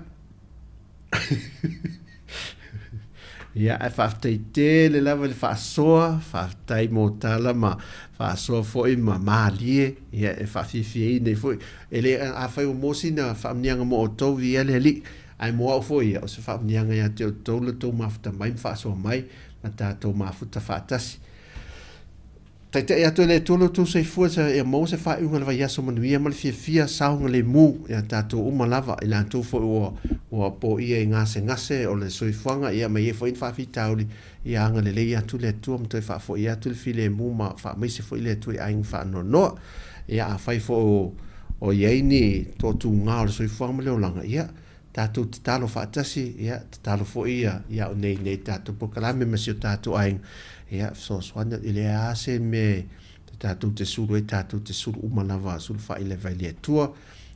Ia, ae faafetai tele lava i le faasoa, faafetai mo tala ma faasoa foi ma malie, ia e faafiafiaina ai foi. E le, afai ua maua sina faamanuiaga mo outou, viia le Alii, ae mo au foi ia, o se faamanuiaga ia te outou lo outou mafuta mai ma faasoa mai ma tatou mafuta faatasi. Taitai atu e le Atua lo outou soifua ia maua se faaiuga o le vaiaso manuia ma le fiafia saogalemu ia tatou uma lava, i latou foi ua ua poia i gasegase o le soifuaga, ia ma i ai foi ni faafitauli, ia agalelei atu le Atua ma toe faafoi atu le filemu ma faamaise foi le Atua i aiga faanoanoa. Ia afai foi o o i ai ni toatuga o le soifuaga ma le olaga, ia tatou tatalo faatasi, ia, tatalo foi ia, ia au nei nei tatou polokalame ma si o tatou aiga, ia, fesoasoani atu, e leai lava se mea e tatou te sulu ai, tatou te sulu uma lava, sulu faailevae i le Atua,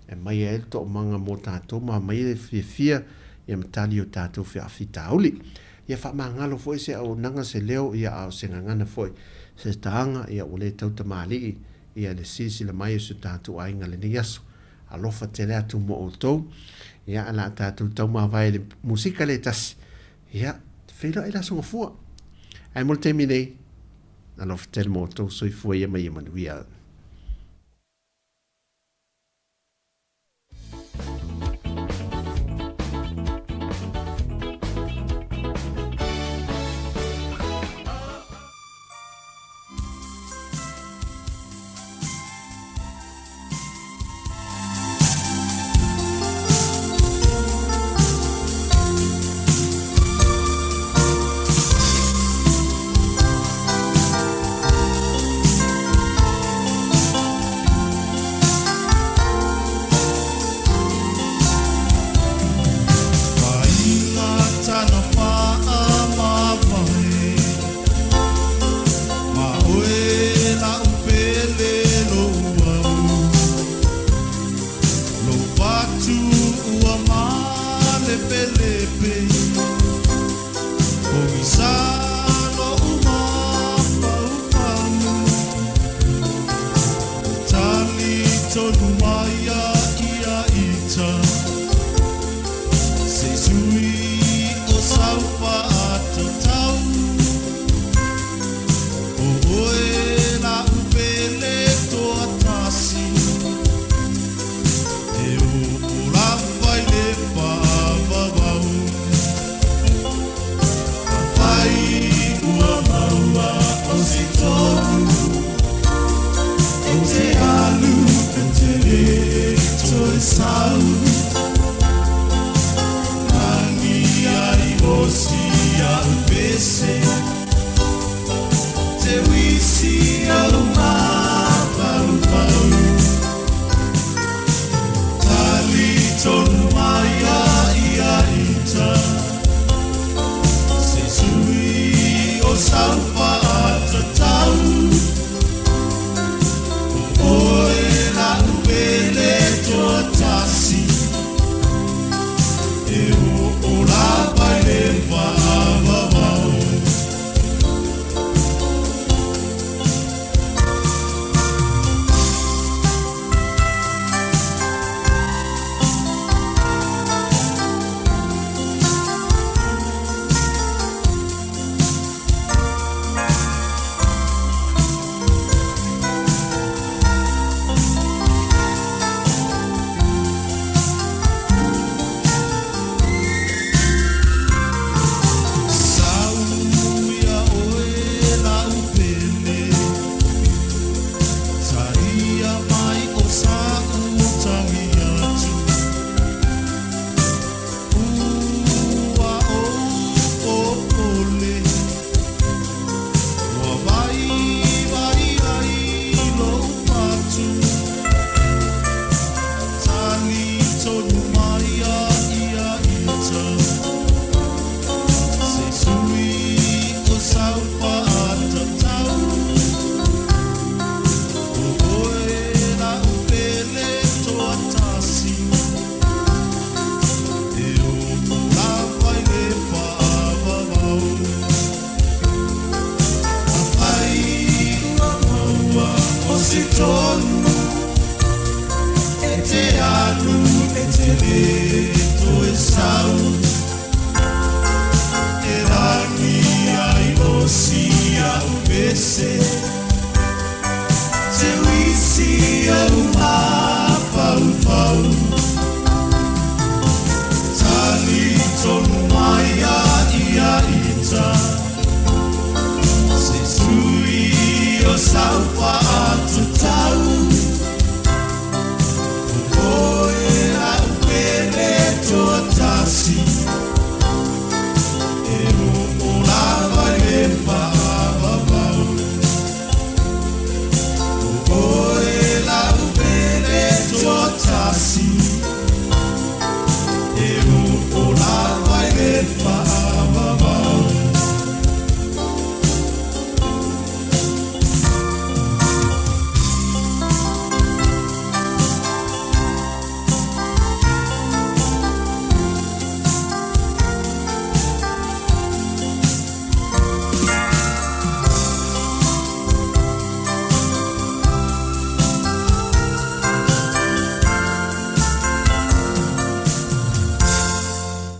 e aumai ai le toomaga mo tatou ma aumai le fiafia, ia ma tali i o tatou faafitauli. Ia faamagalo foi se auaunaga se leo, ia a o se gagana foi se taga, ia ua le tautamalii ia le silasila mai o si o tatou aiga i lenei aso. Alofa tele atu mo outou. Ia, o le a tatou taumavae i le musika lea e tasi. Ia, feiloai i le Aso Gafua. Ae mo le taimi nei, alofa tele mo outou. Soifua ia ma ia manuia.